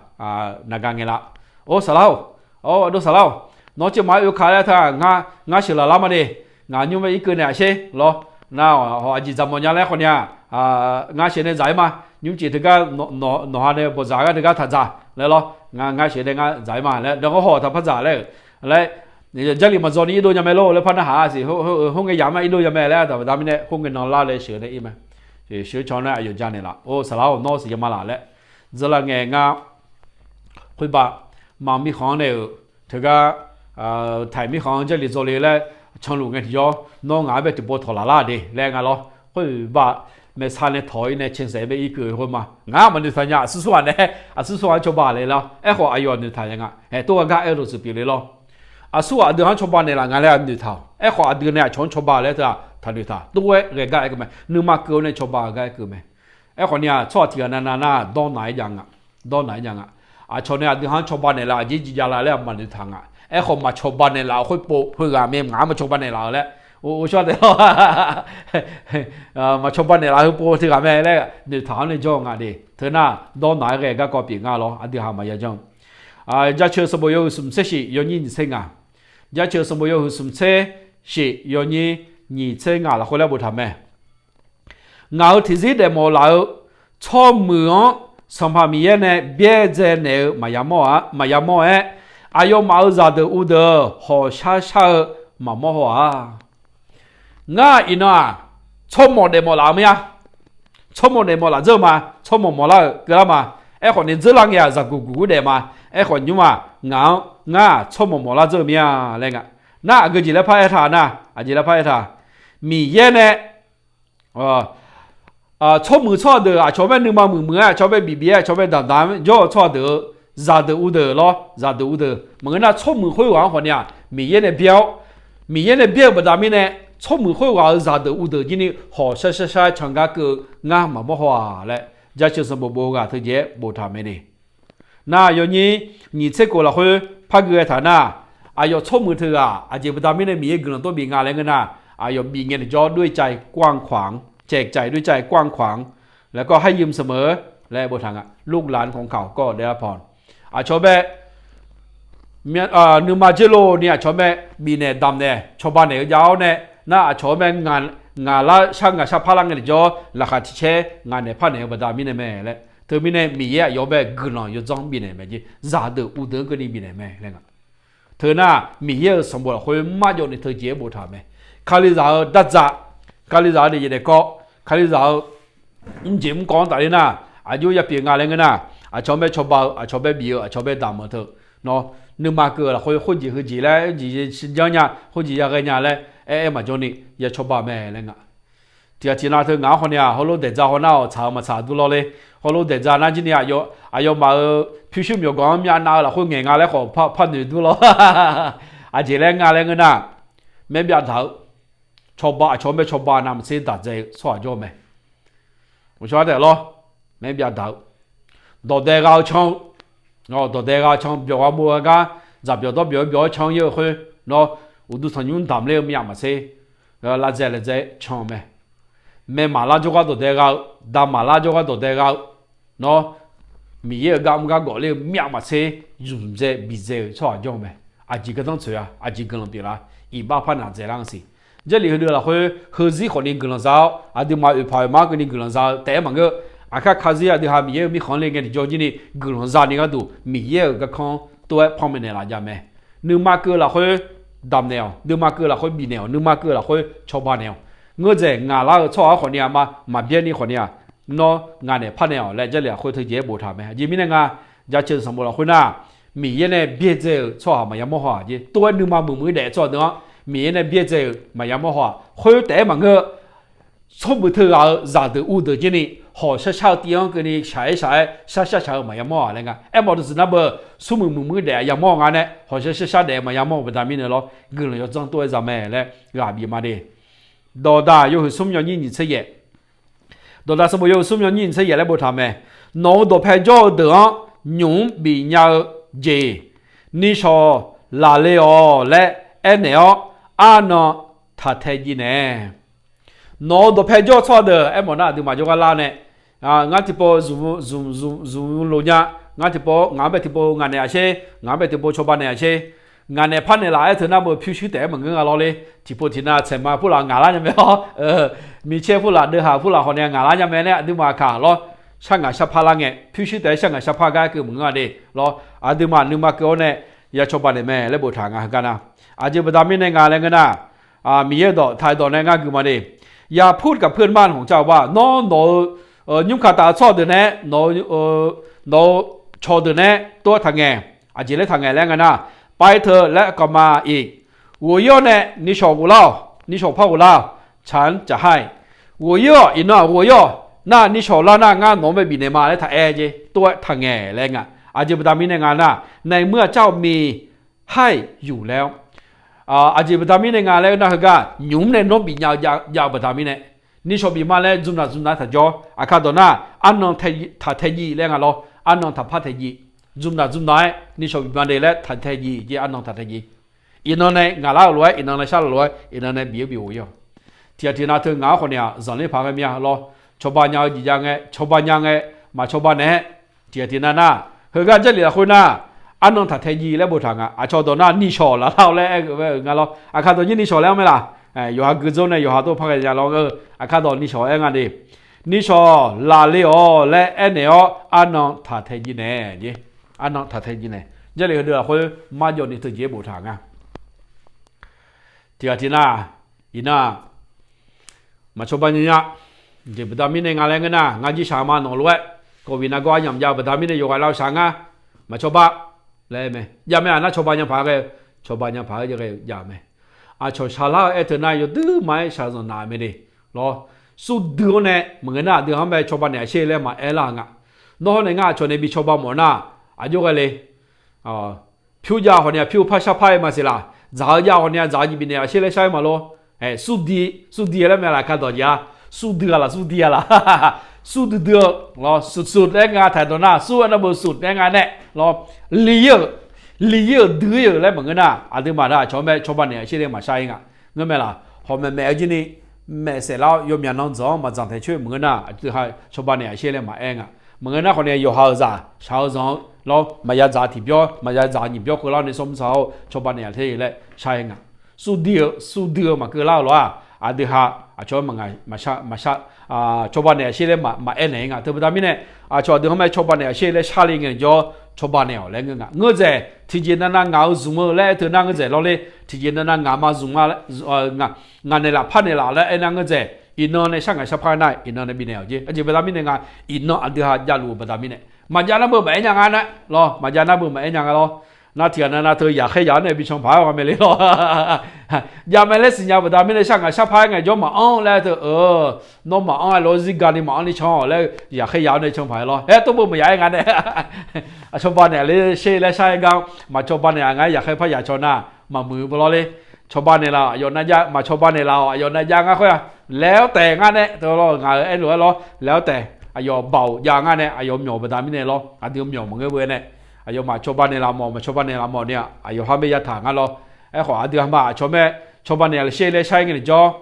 naqgaq ngaeq laf. Or saqlar-or, or aqdov saqlar-or, nawr aqjeq maq-aer oekaq laer taq ngar sheuqlaf lar ma de. Ngaq nymr bae irkeuv naeq-aq sher lawr. Nar-awq aqjeq dzaqmawf nya laer khawf ni-a, ngar sheuq nae dzaq-ir ma. Nymrcif teugar nawqha nae bawqdzaq gar teugar taq dzaq laer lawr. Ngar sheuq nae ngar dzaq-ir ma laer, dawq-anr hawq taq par dzaq laer-euq laer, Jarlif maqdzaw ni irdov nya mae lor laer par narhaq-a siq. Khoerngae yaf ma irdov nya mae laer, aqdaq baqda mirnae khoerngae nan lar laer sheuq nae ir mae. Sheuq caw nae aqyawf ja naeq laf. Or saqlar-or nawr siqnya ma laf laer dzeur lar ngae ngar khoerbav, maq mirkhanq-anr nae-euq teugar, taq mirkhanq-anr Jarlif dzaw le laer canluf ngae tiqjawr nawr ngaq-anr bae tiqpov tawq laf lar de laer nga lawr. Khoerbav, maeqsa nae tawq-ir nae cansaef-aer bae irkeuv khoer ma. Ngaq maqnoeqtaq nya, aqsur smr ghaq nae aqsur smr ghaq-anr cawba le lawr. Aerkhawf aqyawf noeqtaq ya nga. Haeq tov ghaq gar aer-eu dawqtsuif pyeuf le lawr. Aqsur ghaq aqdui ha-anr cawba naeqlaf nga laer aqdui noeqtaq-awq. Aerkhawf aqdui nae aqcawq-anr cawba laer teu-aq taqnoeqtaq. Tov-aer ghae gar aer keuv mae. Nuima keuv-awr nae cawba-eu gar aer keuv mae. Aerkhawf ni-aq tsawrhaq tiq ghaq navnav nar dawr naq-aer jav nga. Dawr naq-aer jav nga. Aqcawq nae aqdui ha-anr cawba naeqlaf aqjeq jirjav la laer maqnoeqtaq nga. Aerkhawf maqcawba naeqlaf-eu khoerpov heughaq mae, ngaq-anr maqcawba naeqlaf-eu laer, or shawr taef-a, maqcawba naeqlaf heupov teughaq mae laer noeqtaq-anr nae jawr-eu nga de. Teu nar dawr naq-aer ghae garkawv pyeuf nga lawr, aqdui ha maqya janr-eu. Jaceuq sanqbof yawhuiq smq tser shif yawnyir nyiq tser ngaq. Jaceuq sanqbof yawhuiq smq tser shif yawnyir nyiq tser ngaq lafkhoer laer boftaq mae. Ngaq-euq tiqzir daefmawf laf-eu tsawrmuiq-anr Sanqpaq Miqyaer nae byaerdzae naeq-eu maqya mawr-aer, aqyawfmaf-euq zaqdeuq uvdeuq hawqshar shar-eu maqmawr haw-aq. Ngar iqnan-aq, tsawrmawq daefmawf laf-eu maqya. Tsawrmawq daefmawf laf dzeur-eu ma. Tsawrmawq mawqlar-euq keuvlar ma. Aerkhawf ni dzeurlar ngae-aq zaqguq guq ur daef ma. Aerkhawf nymr-aq ngaq-anr ngar-aq tsawrmawq mawqlar dzeur-eu mir-a laer nga. Nar aqgeu jeq laer paraer taq nar, aqjeq laer paraer taq. Miqyaer nae tsawrmuiq tsawrhaq deuq aqcawq mae nuima muiqmuiq-aer aqcawq mae bif bif-aer aqcawq mae damq damq-aer jawr-eu tsawrhaq deuq-eu zaqdeuq uvdeuq lawr, zaqdeuq uvdeuq maqngeur nar tsawrmuiq khoerghaq-anr khawf ni-aq Miqyaer nae byaer-awr, Miqyaer nae byaer-eu baqda mirnae tsawrmuiq khoerghaq-euq zaqdeuq uvdeuq jir ni hawq shar shar shar-aer can gar keuv-eu ngar maqmawr haw-aq laer jaceuq sanqbof bof-eu ghaq teujeq-aer boftaq mae de. Nar yawnyir nyiq tser kof lafkhoer par gui ghae taq nar, aqyawf tsawrmuiq teughaq aqjeq baqda mirnae Miqyaer guiqlanq tawr bif nga laer ngeur nar, aqyawf bif ngae tiqjawr ด้วยใจกว้างขวาง caeq caeq ด้วยใจกว้างขวาง แล้วก็ให้ยืมเสมอ laer boftaq nga ลูกหลานของเขาก็ได้รับพร Aqcawq mae nuima dzer lov ni aqcawq mae bifnaeq damqnaeq cawba naeq-eu jav-awr nae, nar aqcawq-eu mae ngaq lar shar ngaq shar par lar ngae tiqjawr laqkhaq tiq caer ngaq naeq par naeq-eu baqda mirnae mae laer. Teumirnae Miqyaer aqyawf-eu mae guiqlanq yawdzanr bifnaeq mae jeq zaqdeuq uvdeuq-anr keuvni bifnaeq mae laer nga. Teu nar Miqyaer-euq sanqbof lafkhoer marjawv ni teujeq-aer boftaq mae. Kalizaq-eu dardzaq, kalizaq-eu daefjeq daefkawv, kalizaq-eu mrjeq mrkawv-anr tafler nar, aqjox yapyeuf nga laer ngeur nar, aqcawq mae cawba-eu aqcawq mae bif-eu aqcawq mae damq-eu teu nawr, nuima keuv-eu lafkhoer khoerjeq heujeq laer jeq janr nya khoerjeq yaghae nya laer aer aer maqjawr ni ya cawba mae laer nga. Tiqghaq tiqnav teu ngaq-anr khawf ni-aq heulof daeqdza haw nar-awq tsaq-eu maqtsaq dur lawr le. Heulof daeqdza nar jir ni aqyawfmaf-euq pyurshuir myawqganq-anr myavnav-eu lafkhoer ngaeq nga laer khawf par noeq dur lawr. Aqjeq laer nga laer ngeur nar, maer byav daq-eu cawba aqcawq mae cawba navmaqtser daq dzae-eu tsawrhaq jawr-eu mae. Uqshawr taef lawr, maer byav daq-eu dawqdae gha-eu can-eu, dawqdae gha-eu can byawq gha mov-eu gar, dzaqbyawq dawrbyawq-aer byawq-aer can-eu yaer-eu khoer nawr, uqduq tanqnymr damq ler-eu myav maqtser, lavdzae laedzae can-eu mae. Maeq maqlar jawrgar dawqdae gha-eu, da maqlar jawrgar dawqdae gha-eu nawr, Miqyaer-euq gar mr gar gawf ler-eu myav maqtser zmqdzae bidzae-euq tsawrhaq jawr-eu mae. Aqjeq gardanr tsoeq-a, aqjeq guiqlanq pyeuflar, iqbax par naq dzaeqlar-anr siq. Jarlif heudeuq lafkhoer heuzir khawfni guiqlanq za-awr aqduimaf oeqpaq oeqma-anr keuvni guiqlanq za-eu taef-aer maqngeur. Aqkar kakzir aqdui ha Miqyaer-euq mirkhanq le ngae tiqjawr jir ni guiqlanq zani gharduq Miqyaer-euq garkanr tov-aer panmaeq naeqlaf jav mae. Nuima keuv lafkhoer damqnaeq-awq, nuima keuv lafkhoer bifnaeq-awq, nuima keuv lafkhoer cawba naeq-awq. Ngeur dzaeq ngaq lar-eu tsawrhaq-anr khawfni-aq ma maqbyaer ni khawfni-aq, nawr ngaq naeq par naeq-awq laer Jarlif lafkhoer teujeq-aer boftaq mae. Aqjeq mirnae nga, jaceuq sanqbof lafkhoer nar, Miqyaer nae byaerdzae-euq tsawrhaq maqya mawr haw-aq jeq, tov-aer nuima muiqmuiq-ir daef-eu tsawrhaq deuq-anr Miqyaer nae byaerdzae-euq maqya mawr haw-aq. Khoer taef-aer maqngeur-eu, tsawrmuiq teughaq-euq zaqdeuq uvdeuq jir ni hawq shar shar-eu tiv-anr keuvni shaq-aer shaq-aer shar shar shaq-eu maqya mawr aq laer nga. Aermawf deuq zeuq nar beu, smrmuiq muiqmuiq daef-aq yamawr-eu nga nae hawq shar shar shar daef-eu maqya mawr-eu baqda mirnae lawr, guiqlanq yawdzanr tov-aer za mae laer ghaq bif ma de. Dawqdaq yawhuiq smr yawnyir nyiq tser yaef. Dawqdaq sanqbof yawhuiq smr yawnyir nyiq tser yaef laer boftaq mae. Nawq-euq dawqpae jawr-eu deuq-anr nymq mr bif nya-eu jeq, nishawq laqle-awq laer aernaeq-awr, arnan taq tae jiv naeq. Nawq-euq dawqpae jawr-eu tsawrhaq deuq aermawf nar aqduimaf jawrgar lar nae, ngar tiqpov zmq loq nya, ngar tiqpov ngaq-anr bae tiqpov ngaq naeq-aq sher, ngaq-anr bae tiqpov cawba naeq-aq sher, ngaq naeq par naeq laf-aer teu nar beu pyurshuir taef-aer maqngeur nga lawr le. Tiqpov tiqnav tsaeqma purlaf ngaq lar nya mae-awr, micaer purlaf deuvhaq purlaf khawfni ngaq lar nya mae nae aqduimaf kaq lawr, shar ngaq shar par lar ngae pyurshuir taef-aer shar ngaq shar par gar keuv maqngeur-a de lawr. Aqduimaf nuima keuv-awr nae ya cawba naeq mae laer boftaq nga heugar nar. Aqjeq baqda mirnae nga laer ngeur nar, Miqyaer-euq dawq taq-eu dawq nae ngar gui ma de. อย่าพูดกับเพื่อนบ้านของเจ้าว่า nawr nawq-eu nymrkaq taf-eu tsawrhaq deuq nae, nawq-eu cawqdeuq nae tov-aer taqngaeq. Aqjeq laer taqngaeq laer nga nar, ไปเถอะ และกลับมาอีก ghof-ir-awr nae nishawq ghoflar-awq, nishawq par ghoflar-awq, ฉันจะให้ ghof-ir-awq, iqnan-aq ghof-ir-awq, nar nishawq lar nar ngar nawq-anr bae bifnaeq ma laer taq aer jeq tov-aer taqngaeq laer nga. Aqjeq baqda mirnae nga nar, ในเมื่อเจ้ามีให้อยู่แล้ว aqjeq baqda mirnae nga laer nar heugar nymq mr nae nawr bifnya-eu jav-eu baqda mirnae, nishawq bif ma laer zmqnaq zmqnaq-aer taqjawr. Aqkar dawq nar, arnan taq tae jiv laer nga lawr, arnan taqpar tae jiv, zmqnaq zmqnaq-aer nishawq bif ma de laer taq tae jiv jeq arnan taq tae jiv. Iqnan nae ngaq lar-euq lof-aer, iqnan nae shar-eu lof-aer, iqnan nae bif-eu bif ghof-ir-awq. Tiqghaq tiqnav teu ngaq-anr khawfni-aq zanqler paq ghae mir-a lawr. Cawba nya-eu jeq jav ngae, cawba nya ngae, maqcawba naeq-aer. Tiqghaq tiqnav nar, heugar Jarlif lafkhoer nar, arnan taq tae jiv laer boftaq nga. Aqcawq dawq nar nishawq laqlar-awr laer aer-eu mae-eu nga lawr. Aqkar dawq nyir nishawq laer-anr mae laq? Yawqha gui dzawr nae yawqha dawr par ghae nya lawr-eu. Aqkar dawq nishawq aer nga de. Nishawq laqle-awq laer aernaeq-awr arnan taq tae jiv naeq. Arnan taq tae jiv naeq. Jarlif heudeuq lafkhoer marjawv ni teujeq-aer boftaq nga. Tiqghaq tiqnav, iqnan-aq, maqcawba nya nya. Jeq baqda mirnae nga laer ngeur nar, ngar jirshaq ma nawq lof-aer, kawqviq nargawr aryamq jav-eu baqda mirnae yawqghaq lar-eu shaq ngar, maqcawba laer mae. Jav mae-aq nar cawba nya paq ghae-eu, cawba nya paq-aer ghae-eu jav mae. aqcawq shaqlar-eu aer teu nar yawdui ma-aer shaqzanq naf-eu mae de lawr. Surdui-awr nae maqngeur nar aqdui-anr bae cawba naeq-aq sher laer maqaer lar-eu nga. Nawr hawr nae ngar aqcawq nae bi cawba mawf nar, aqjox ghae le. Pyur jav khawf ni-aq pyur par shar par-aer maqsiq laf. Dzaq-eu jav khawf ni-aq dzaq-eu jeq bifnaeq-aq sher laer shar-aer maqlor. Surdui, surdui laer mae laf ka dawq jeq-a. Surdui-a laf, surdui-a laf. Surdui dui-eu lawr, surdui laer nga taq dawq nar, sur-aer nar beu surdui laer nga nae lawr. Li-ir-euq, li-ir-euq dui-ir-euq laer maqngeur nar, aqduimaf nar aqcawq-anr bae cawba naeq-aq sher laer maqshar-ir nga. Ngeur mae laf, hawq maeqmaeq-eu jir ni maeqsaef lar-awr yawmyaq nan dzanq-anr maqdzanq taeq coer maqngeur nar, aqdui ha cawba naeq-aq sher laer maqaer nga. Maqngeur nar khawf ni yawqha-euq zaq shaq-eu zanq-eu lawr, maqya dzaq tiqbyawr maqya dzaq nyiq byawr keuvlar-awr nae sawr mr saq-awr cawba naeq-aq sher laer shar-ir nga. Surdui-eu, surdui-eu maqkeuv lar-eu lof-aq, aqdui ha aqcawq-anr maqngaq maqshar, maqshar, cawba naeq-aq sher laer maqaer naeq-ir nga. Teubaqda mirnae, aqcawq aqdui-anr mae cawba naeq-aq sher laer shar le ngae jawr, cawba naeq-awq laer ngeur nga. Ngeur dzaeq tiqjeq navnav ngaq-eu zmq-eu laer aer teu nar ngeur dzaeq lawr le. Tiqjeq navnav ngaq ma zmq-a, ngaq naeqlaf par naeqlaf laer aer nar ngeur dzaeq, iqnan nae shar ngaq shar par nar iqnan nae bifnaeq-awq jer. Aqjeq baqda mirnae nga, iqnan aqdui ha javluf-eu baqda mirnae, maqjav nar beu maqaer nya nga nae lawr, maqjav nar beu maqaer nya nga lawr. Nar tiqghaq navnav teu yaqkhaer yaq-awr nae bi can paq-aer ghae mae le lawr. Jav mae laer siqnya-eu baqda mirnae shar ngaq shar par-aer ngae jawr maqanr laer teu-eu, nawr maqanr-aer lawr zirga ni maqanr ni can-awq laer-eu yaqkhaer yaq-awr nae can paq-aer lawr. Aer tov beu maqya aer nga nae. Aqcawba naeq-aq le sher laer shar-aer gar, maqcawba naeq-aq nga-aer yaqkhaer par yaq can nar maqmuiq-eu beu lawr le. Cawba naeqlaf-awq aqyawf navjav, maqcawba naeqlaf-awq aqyawf navjav ngar khoer-aq, laeq-awr taef ngar nae teu lawr, ngaq-euq aerlof-aer lawr, laeq-awr taef, aqyawf baoq jav ngar nae aqyawf myawq-eu baqda mirnae lawr, aqdui myawq maqngeur beu-aer nae, aqyawfmaf cawba naeqlaf mawf, maqcawba naeqlaf mawf ni-aq aqyawf har bae yataq ngar lawr. Aerkhawf aqdui ha ma aqcawq mae cawba naeq-aq le sher laer shar-aer ngae ni jawr,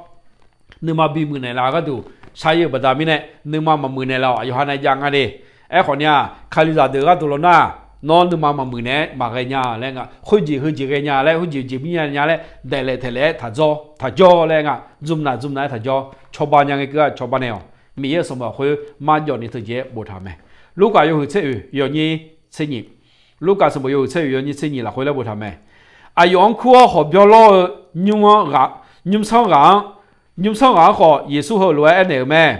nuima bimuiq naeqlaf-eu gharduq shar-ir-euq baqda mirnae, nuima maqmuiq naeqlaf-awq aqyawf ha navjav ngar de. Aerkhawf ni-aq, Kalizaq deuq gharduq lawr nar, nawr nuima maqmuiq naeq-aer maqghae nya laer nga, khoerjeq heujeq ghae nya laer, khoerjeq jeq mir nya nya laer daeflaef taeqlaef-aer taqdzawr taqjawr laer nga, dzmq naf dzmq naf-aer taqjawr, cawba nya ngae keuv-aq cawba naeq-awq. Miqyaer-euq sanqbof lafkhoer marjawv ni teuje boftaq mae. Lurkaf yawhuiq tser oeq yawnyir tser nyiq, Lurkaf sanqbof yawhuiq tser oeq yawnyir tser nyiq lafkhoer laer boftaq mae. Aqyawf-anr kur-awr hawqbyawr lawr-eu nymr-anr ghaq, nymrsanr ghaq-anr, nymrsanr ghaq-anr khawf Yeqsur heulof-aer aernaeq-euq mae.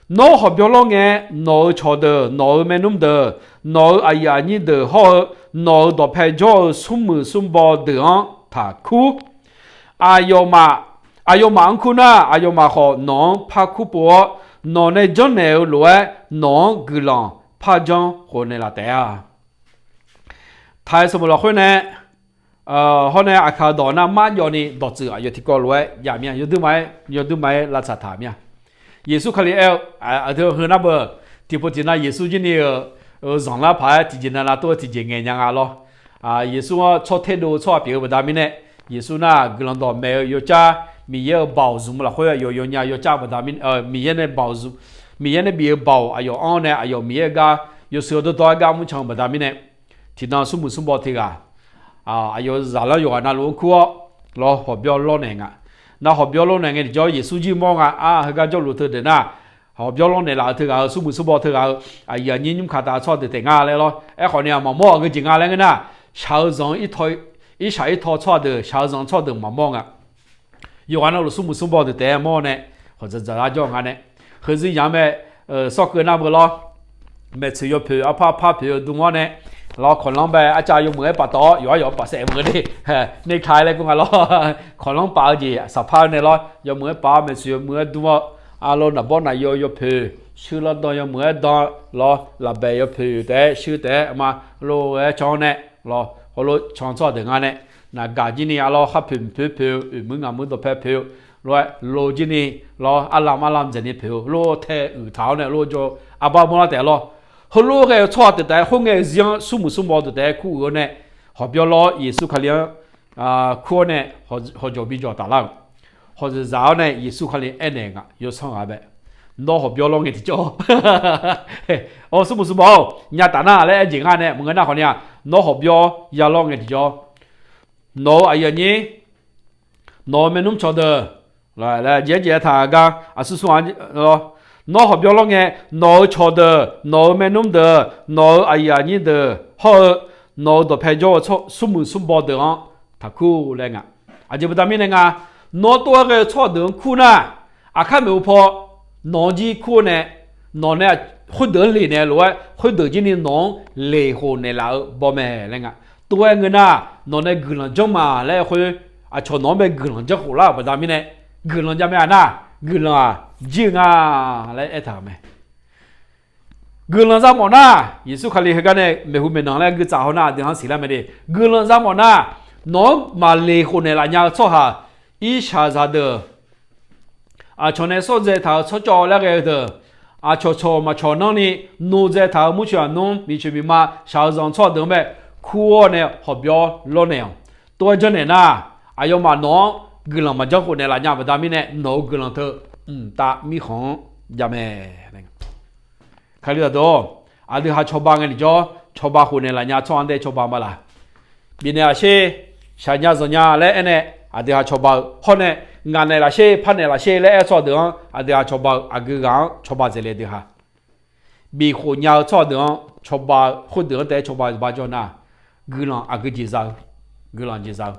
Nawr hawqbyawr lawr ngae, nawq-euq cawqdeuq, nawq-euq maernmr deuq, nawq-euq aqyuif aqnyir deuq hawr-eu, nawq-euq dawqpae jawr-eu smrmuiq smrbaw deuq-anr taqkur. Aqyawfmaf, aqyawfmaf-anr kur nar, aqyawfmaf khawf nawq-anr par kur pov-awr, nawq nae janrnaeq-eu lof-aer nawq-anr guiqlanq par janr khofnaeq laf taef-a. Taq-aer sanqbof lafkhoer nae, hawr nae aqkaq dawq nar marjawv ni dawqtsuif aqyawf tiqkawv lof-aer jav mir-a, yawdui ma-aer, yawdui ma-aer lavtsaq taq mir-a. Yeqsur Kali aer-eu, aqdui heu nar beu, tiqpov tiqnav Yeqsur jir ni-euq, zanqlar paq-aer tiqjeq navnav tov-aer tiqjeq ngaeq nya nga lawr. Yeqsur-anr tsawrtaer dov-eu tsawrhaq pyeuf-eu baqda mirnae, Yeqsur nar guiqlanq dawqmaeq-eu yawcar, Miqyaer-euq baoq zmq-eu lafkhoer aqyawf yawnya yawcar baqda mirnae, Miqyaer nae baoq zmq, Miqyaer nae bif-eu baoq aqyawf anr nae aqyawf Miqyaer-euq gar yawshuif-eu dawrdawr-aer gar mrcan-eu baqda mirnae, tiqnan smrmuiq smrbaw tiq ghaq, aqyawf zaqlanr yawqghaq navluf-anr kur-awr, lawr hawqbyawr lawrnaeq nga. Nar hawqbyawr lawrnaeq ngae tiqjawr Yeqsur jir mawr nga. Ar, heugar jawrluf teu deuq nar, hawqbyawr lawrnaeq laf-eu teu ghaq-eu smrmuiq smrbaw teu ghaq-eu aqyuif aqnyir nymrkaq taf tsawrhaq deuq taef nga laer lawr. Aerkhawf ni-aq maqmawr-aq geujeq nga laer ngeur nar, shaq-eu zanq-eu irtawv, irshaq irtawv tsawrhaq deuq, shaq-eu zanq-eu tsawrhaq deuq maqmawr nga. Yawqghaq navluf smrmuiq smrbaw deuq taef-aer mawr nae, hawq dzaqdzaq lar jawr nga nae, heuzir yamq mae, sawr keuv nar beu lawr. Maeqtsoeq yawpoeq arpar arpar poeq-eu dm-awr nae, lawr kawqlanr bae arcav yawmuiq-aer paftawf-awr yawqhar yawq-anr paf saef meuq de, nae ka laer kur nga lawr. Kawqlanr paf-eu jeq saqpar-eu nae lawr, yawmuiq-aer paf-awr maeqtsoeq yawmuiq-aer dm-awr, arlawr naqbawr naqyaw yawpoeq, shuir lawr dan yawmuiq-aer dan, lawr lafbaeq yawpoeq taef-aer shuir taef-aer ma, lor-aer can-awr nae, lawr heulof can tsawrhaq deuq nga nae, naqgaq jir ni arlawr khar poeq mq poeq poeq-eu, oeq muir ngaq muir dawqpae poeq-eu, lof-aer lo jir ni, lawr arlam arlam dzaeq ni poeq-eu, lof tae uiq taq-awr nae lof jawr-eu, arbar manrlar taef lawr. Heulof ghae-eu tsawrhaq deuq taef-aer khoerngae-eu zir-anr smrmuiq smrbaw deuq taef-aer kur uiq-awr nae, hawqbyawr lawr Yeqsur Kali-anr kur-awr nae, hawqjawq bijawq taflar-euq. Hawq dzaqdzaq-awr nae Yeqsur Kali aernaeq nga, yawsanr ghaq bae, nawr hawqbyawr lawr ngae tiqjawr, smrmuiq smrbaw-awr nya taf nar laer aer jeq nga nae maqngeur nar khawf ni-aq, nawr hawqbyawr ya lawr ngae tiqjawr, nawq-euq aqyuif aqnyir, nawq-euq maernmr cawqdeuq, laer jeq-aer jeq-aer taq gar aqsur sur-a lawr. Nawr hawqbyawr lawr ngae, nawq-euq cawqdeuq, nawq-euq maernmr deuq, nawq-euq aqyuif aqnyir deuq hawr-eu, nawq-euq dawqpae jawr-eu smrmuiq smrbaw deuq-anr taqkur laer nga. Aqjeq baqda mirnae nga, nawr tov-aer ghae-eu tsawrhaq deuq-anr kur nar, aqkar maeqhu paw nawq-anr jir kur-awr nae, nawq nae khoerdeuq-anr leq naeq lof-aer, khoerdeuq jir ni nawq-anr leq khof naeqlaf-eu baw mae laer nga. Tov-aer ngeur nar, nawq nae guiqlanq janr ma laer khoer, Aqcawq nawq-anr bae guiqlanq janrkhof lar-euq baqda mirnae, guiqlanq jav mae-a nar, guiqlanq-aq jir-eu nga laer aertaq-euq mae. Guiqlanq za mawf nar, Yeqsur Kali heugar nae maeqhu maeqnan laer guitsaf haw nar, aqdui-anr siqlar mae de. Guiqlanq za mawf nar, nawq-anr maqleq khofnaeq laf nya-eu tsawrhaq, irshaqzaq deuq, aqcawq nae sawr dzae taq-euq tsawrcawv laer ghae-eu deuq, aqcawq cawq maqcawq nanrni, nov dzae taq-euq murcoeq aqnmr, miqcoeq miqma shaq-eu zanq tsawrhaq deuq-anr bae kur-awr nae hawqbyawr lawrnaeq-awq. Tov-aer janrnaeq nar, aqyawfmaf nawq-anr guiqlanq maqjanr khofnaeq laf nya-eu baqda mirnae, nawq-euq guiqlanq teu mqtav mirkhanq-anr jav mae. Kalizaq deuq-or, aqdui ha cawba ngae niqjawr, cawba khofnaeq laf nya tsawrhaq-anr dae cawba ma laq. Bifnaeq laf sher, shaqnya zanqnya laer aernae, aqdui ha cawba-eu hawr nae, ngaq naeq laf sher, par naeq laf sher laer aer tsawrhaq deuq-anr aqdui ha cawba-eu aqgeu ghaq-anr cawba dzaeq le deuq ha. Bif khof nya-eu tsawrhaq deuq-anr cawba-eu khoerdeuq-anr taef-aer cawba-eu ba jawr nar, guiqlanq aqgeu jeq za-eu, guiqlanq jeq za-eu.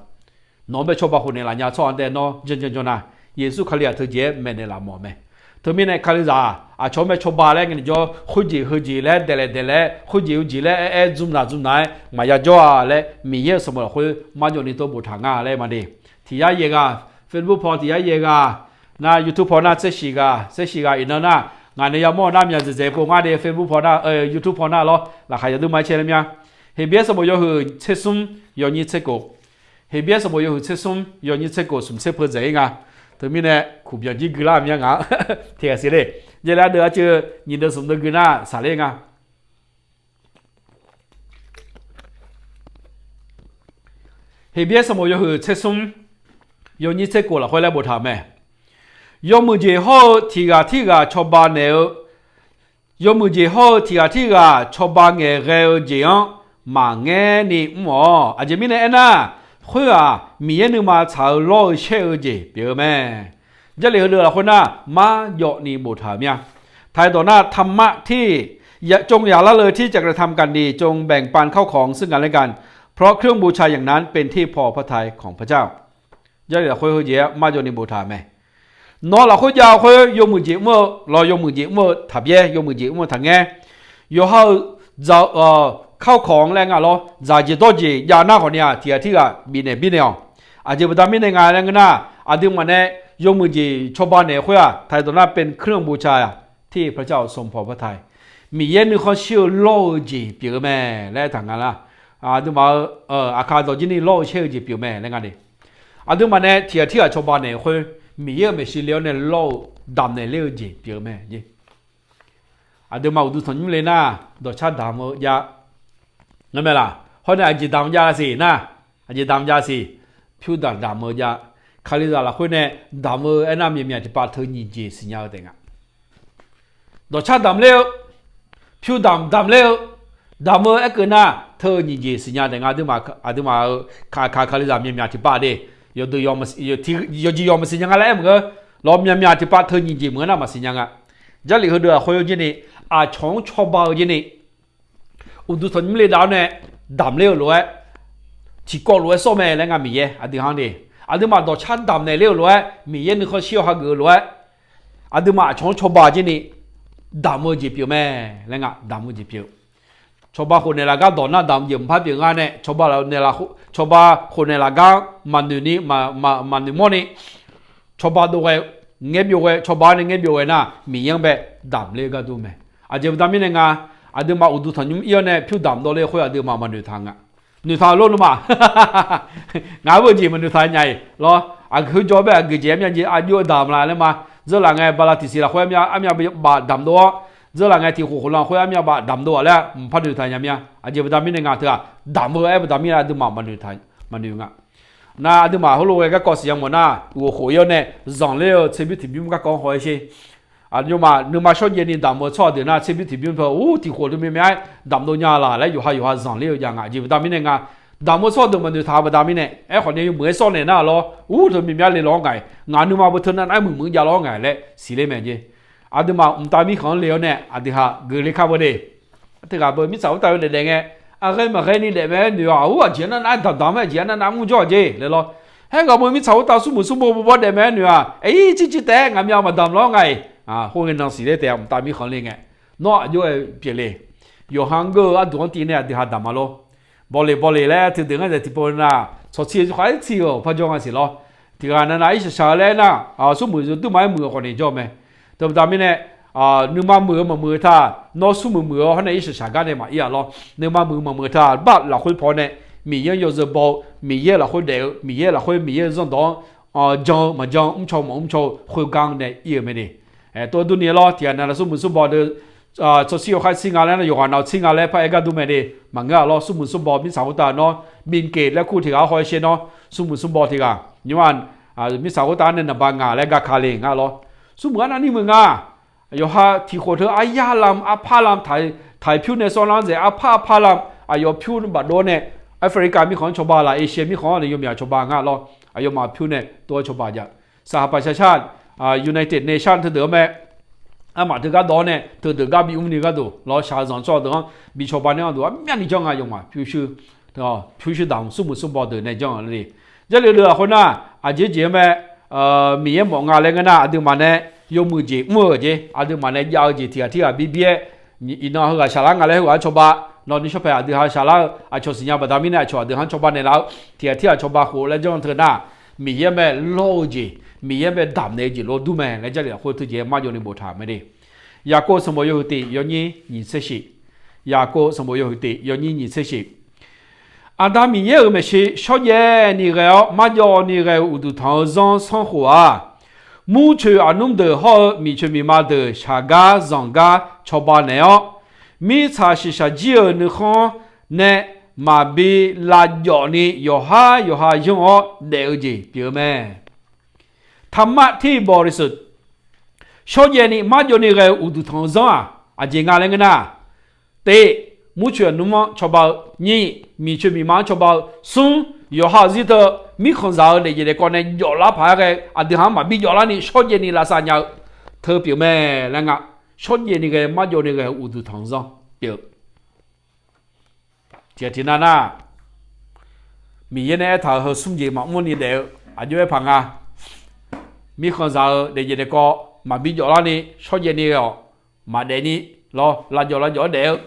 Nawq-anr bae cawba khofnaeq laf nya tsawrhaq-anr taef nawr janr janr jawr nar, Yeqsur Kali aqteu jeq-aer maeqnaeq laf mawf mae. Teumirnae Kalizaq aqcawq-anr bae cawba laer ngae niqjawr, khoerjeq heujeq laer daeqlaeq daeqlaer, khoerjeq heujeq laer aer aer dzmr naq dzmr naq-aer maqya jawr-a laer, Miqyaer-euq sanqbof lafkhoer marjawv ni tov boftaq nga laer ma de. Tiq yar yaeq ghaq, Facebook paw tiq yar yaeq ghaq, nar YouTube paw nar tser shiq ghaq, tser shiq ghaq iqnan nar, ngaq nae yamawr-eu nar myaq dzaeqdzaeq pov ngar de. Facebook paw nar, YouTube paw nar lawr, laqkhaq yaqdui ma-aer cae ler mya. Heqbyaer sanqbof yawhuiq tser smr yawnyir tser kof. Heqbyaer sanqbof yawhuiq tser smr yawnyir tser kof smq tser peu dzaeq-ir nga. Teumirnae kuqbyanq jir gui lar mya ngaq-anr tiqghaq siq le. Jaev le ardeuv arcuiv nyiq deuv smq deuv gui nar saqler nga. Heqbyaer sanqbof yawhuiq tser smr yawnyir tser kof lafkhoer laer boftaq-euq mae. Yawmuiq jeq hawr-eu tiqghaq tirghaq cawba naeq-eu, yawmuiq jeq hawr-eu tiqghaq tirghaq cawba ngaeqghae-eu jeq-anr maqngaer ni mr-awq. Aqjeq mirnae aernar, khoer-aq Miqyaer nuima tsaq-eu lawr-eu shaer-eu jeq pyeuf-eu mae. Jarlif heudeuq lafkhoer nar marjawv ni boftaq-euq mya. Taqdawq nar ธรรมะที่ จงอย่าละเลยที่จะกระทำการดี จงแบ่งปันข้าวของซึ่งกันและกัน เพราะเครื่องบูชาอย่างนั้นเป็นที่พอพระทัยของพระเจ้า Jarlif lafkhoer heujeq-aer marjawv ni boftaq-euq mae. Nawr lafkhoer jav-eu khoer yawmuiq jeq mr-eu lawr, yawmuiq jeq mr-eu taqbyaer, yawmuiq jeq mr-eu taqngaer, yawqha-euq ข้าวของ laer nga lawr, dzaq jeq dawr jeq jav nar khawf ni-aq, tiqghaq tirghaq bifnaeq birnaeq-awq. Aqjeq baqda mirnae nga laer ngeur nar, aqduimaf nae yawmuiq jeq cawba naeq-eu khoer-aq, ไทย dawq nar เป็นเครื่องบูชาที่พระเจ้าทรงพอพระทัย Miqyaer nuikhanr shir-eu lawr-eu jeq pyeuf-eu mae laer aertaq nga lar. Aqduimaf-eu aqkaq dawq jir ni lawr-eu shaer-eu jeq pyeuf mae laer nga de. Aqduimaf nae tiqghaq tirghaq cawba naeq-eu khoer, Miqyaer-euq maeqshi le-awr nae lawr-eu damq naeq ler-eu jeq pyeuf-eu mae. Aqduimaf uqduq tanqnymr le nar, dawqcar damq-eu jav, ngar mae laq? Hawr nae aqjeq damq jav siq nar, aqjeq damq jav siq, pyur damq damq-eu jav. Kalizaq lafkhoer nae damq-eu aernar, myaqmyaq tiqpav teu nyiq jeq siqnya-eu taef nga. Dawqcar damq ler-eu, pyur damq damq ler-eu, damq-eu aerkeuv nar teu nyiq jeq siqnya taef nga. Aqduimaf-euq kaq kaq Kalizaq myaqmyaq tiqpav de, yawqjeq yawq maqsiq nya nga laer aer maqngeur. Lawr, myaqmyaq tiqpav teu nyiq jeq maqngeur nar maqsiq nya nga. Jarlif heudeuq lafkhoer jir ni, aqcawq-anr cawba-eu jir ni, uqduq tanqnymr le dav-awr nae damq ler-eu lof-aer, tiqkawv lof-aer sawr mae laer nga Miqyaer aqdui-anr de. Aqduimaf dawqcar damq naeq ler-eu lof-aer, Miqyaer nuikhanr shir-awr hageuf-eu lof-aer, aqduimaf aqcawq-anr cawba jir ni damq-eu jeq pyeuf mae laer nga, damq-eu jeq pyeuf. Cawba khofnaeq laf gar dawq nar damq jeq mqpar pyeuf nga nae, cawba khofnaeq laf gar maqnoeq ni, maqnoeq mawr ni, cawba dov ghae, ngaer byov ghae, cawba-awr nae ngaer byov ghae nar, Miqyaer-anr bae damq ler-eu gar dur mae. Aqjeq baqda mirnae nga, aqduimaf uqduq tanqnymr ir-awr nae pyur damq dawv ler-eu khoer aqduimaf maqnoeq taq nga. Noeqtaq lor nawmaf. Ngaq-anr beujeq maqnoeq taq nya-iq lawr. Aqgeu jawr bae aqgeu jeq armyav jeq aqjox-eu damq laf laer ma. Dzeurlaf ngae bala tiqsiq lafkhoer armyav baf damq dov-awr, dzeurlaf ngae tiq khof khof lan khoer armyav baf damq dov-aq laer mqpar noeqtaq nya mya. Aqjeq baqda mirnae nga teu-aq, damq-eu aer baqda mirnae aqduimaf maqnoeq nga. Nar aqduimaf heulof ghae garkawv siqnya mawf nar, uqghof khof ir-awr nae zanqler-eu tserbymr tiqbymr garkawv-anr haw-aer sher. Aqyawfmaf nuima shawrjaev ni damq-eu tsawrhaq deuq nar, tserbymr tiqbymr teu ur tiq khof teu myav myav-aer damq dov nya laq laer yawqha yawqha zanqler-eu jav nga. Aqjeq baqda mirnae nga, damq-eu tsawrhaq deuq maqnoeq taq-eu baqda mirnae, aerkhawf nae yawmuiq-aer sawr naeq nar lawr, ur teu myav myav le law-awr ngae, ngaq nuima beu teu nav nav-aer muiqmuiq jav law-awr ngae laer siqler mae jeq. Aqduimaf mqtav mirkhanq-anr le-awr nae aqdui ha geufle kar beu de. Teughaq beu mirtsaq khoertav-eu daef daef ngae, aqghae maqghae ni daef mae-aer noeq-aq, ur aqjeq-anr nar nav-aer damq damq-aer aqjeq-anr nar nav-aer mr jawr-aq jeq laer lawr. Haer ngaq beu mirtsaq khoertav smrmuiq smrbo bawr daef mae-aer noeq-aq, aer ir cir cir taef-aer ngaq myav maqdamq lawr ngae, khoerngae nan siqler taef-a. Mqtav mirkhanq le ngae, nawr aqjox-aer pyeufle. Yawqha-anr geur-eu arduq-anr tiv nae aqdui ha damq ma lor. Bawleq bawleq laer teudeuq ngar dzaeq tiqpov nar, tsawrtsir-eu khar-aer tsir-euq par jawr nga siq lawr. Tiqghaq navnav irshaq shaq-eu laer nar, smrmuiq zeu duirma-aer muiq-eu khawf naeq jawr mae. Teubaqda mirnae, nuima muiq-eu maqmuiq-eu taq, nawr smrmuiq muiq-eu hawr nae irshaq shaq gar nae maqir-a lawr. Nuima muiq maqmuiq-eu taq, bar lafkhoer paw nae, Miqyaer-anr yawzeu baw-eu, Miqyaer lafkhoer daef-eu, Miqyaer lafkhoer Miqyaer-eu zanrdawq-anr jan-eu maqjan-eu, mrcaw maqmrcaw-eu khoergar nae ir-eu mae de. Tov durni lawr, tiqghaq navnav smrmuiq smrbaw deuq tsawrtsir-eu khar tsir nga laer nar, yawqghaq nav-eu tsir nga laer par-aer gar dur mae de. Maqngeur-a lawr, smrmuiq smrbaw mirtsaq khoertav nawr, Bill Gates laer kur tiqghaq-anr haw-aer shaer nawr, smrmuiq smrbaw tiqghaq nymr-aq, mirtsaq khoertav-anr nae naqba ngaq laer gakale nga lawr. Smrmuiq arnavni muiq nga. Yawqha tiqkhof teu aryar lam arpar lam taq-iq pyur nae sawrlar dzaeq arpar arpar lam aqyawf pyur bafdov-awr nae, Africa mirkhanq-anr cawba laf, Asia mirkhanq-anr nae yawmyaq cawba nga lawr. Aqyawfmaf pyur nae tov-aer cawba jav. สหประชาชาติ, United Nation teudeuq-anr mae. Armaf teugar dawv-awr nae teudeuq gar bi mrni gharduq lawr, shaq-eu zanq tsawrhaq deuq-anr bi cawba nae gharduq armyavni janr nga yawmaf pyurshuir pyurshuir daq-anr smrmuiq smrbaw deuq nae janr-eu le. Jarlif deuq lafkhoer nar, aqjeq jeq-anr mae, Miqyaer mawf nga laer ngeur nar, aqduimaf nae yawmuiq jeq mr-eu jeq, aqduimaf nae jav-eu jeq tiqghaq tirghaq bibir-aer, iqnan heughaq shaqlar nga laer heughaq-anr cawba, nawq ni shawr paeq aqdui ha shaqlar-eu aqcawq siqnya baqda mirnae aqcawq aqdui ha-anr cawba naeqlaf-eu tiqghaq tirghaq cawba khof laer janr teu nar, Miqyaer mae lawr-eu jeq, Miqyaer mae damq naeq-eu jeq lof dur mae laer Jarlif lafkhoer teujeq-aer marjawv ni boftaq mae de. Yaqkov sanqbof yawhuiq tiq yawnyir nyiq tser shif. Yaqkov sanqbof yawhuiq tiq yawnyir nyiq tser shif. Aqda Miqyaer-euq maeqshi shawrjaev ni ghae-awr marjawv ni ghae-eu uqduq tanq-eu zanr sanrkhof-aq, murcoeq aqnmr deuq hawr-eu miqcoeq miqma deuq shaqgar zanqgar cawba naeq-awr, mirtsaq shiqshaq jir-euq nuikhanr nae maqbi lavjawf ni yawqhar yawqha yanr-awr daef-eu jeq pyeuf-eu mae. ธรรมะที่บริสุทธิ์ shawrjaev ni marjawv ni ghae-eu uqduq tanq-eu zanr-aq, aqjeq nga laer ngeur nar, teq, murcoeq aqnmr-anr cawba-eu, nyiq, miqcoeq miqma-anr cawba-eu, smr, yawqha-euq zir teu mirkhanqzaq-eu daefjeq daefkawv nae jawflar paq-aer ghae aqdui ha-anr maqbi jawflar ni shawrjaev ni lavsav nya-eu teu pyeuf mae laer nga. Shawrjaev ni ghae marjawv ni ghae-eu uqduq tanq-eu zanr pyeuf-eu tiqghaq tiqnar nar, Miqyaer nae aertaq-euq heu smr jeq maqmr ni daef-eu aqjox-aer paq nga. Mirkhanqzaq-eu daefjeq daefkawv maqbi jawflar ni shawrjaev ni ghae-awq, maqdaef ni lawr, lavjawf lavjawf-aer daef-eu,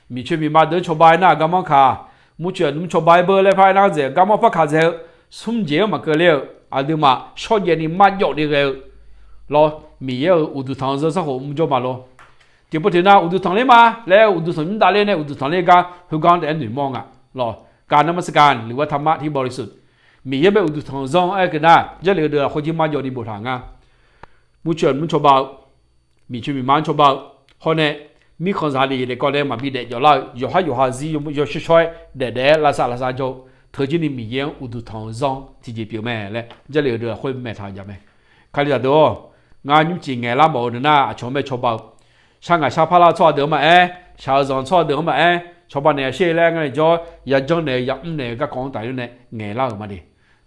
miqcoeq miqma deuq-anr cawba-aer nar garmanr kaq, murcoeq aqnmr cawba-aer beur laer par-aer nar dzaeq-eu garmanr par kaq dzaeq-eu, smr jeq-anr maqkeuv ler-eu, aqduimaf shawrjaev ni marjawv ni ghae-eu lawr, Miqyaer-euq uqduq tanq-eu zanr sanrkhof mr jawr ma lor. Tiqpov tiqnar uqduq tanq ler ma laer uqduq tanq mr davler nae uqduq tanq ler gar khoergar-anr taef-aer noeqmawr nga lawr. กราบนมัสการ หรือว่าธรรมะที่บริสุทธิ์ Miqyaer bae uqduq tanq-eu zanr aer keuv nar, Jarlif-eu deuq lafkhoer jir marjawv ni boftaq nga. Murcoeq aqnmr cawba-eu, miqcoeq miqma-anr cawba-eu, hawr nae mirkhanqzaq daefjeq daefkawv nae maqbi daef jawflar-eu yawqhar yawqha zir yawshawr shawr-aer daef daef-aer lavsav lavsav jawr-eu, teujir ni Miqyaer-anr uqduq tanq-eu zanr tiqjeq pyeuf mae laer Jarlif-eu deuq lafkhoer maeqtaq-eu jaq mae. Kalizaq deuq-or, ngar nymrcif ngaeqlar mawf-eu deuq nar aqcawq-anr bae cawba-eu, shar ngaq shar parlar-eu tsawrhaq deuq-anr maqaer, shaq-eu zanq tsawrhaq deuq-anr maqaer, cawba naeq-a sher laer ngar nae jawr, yajanr naeq-eu yamr naeq-eu garkawv-anr taf-ir nae ngaeqlar-euq ma de.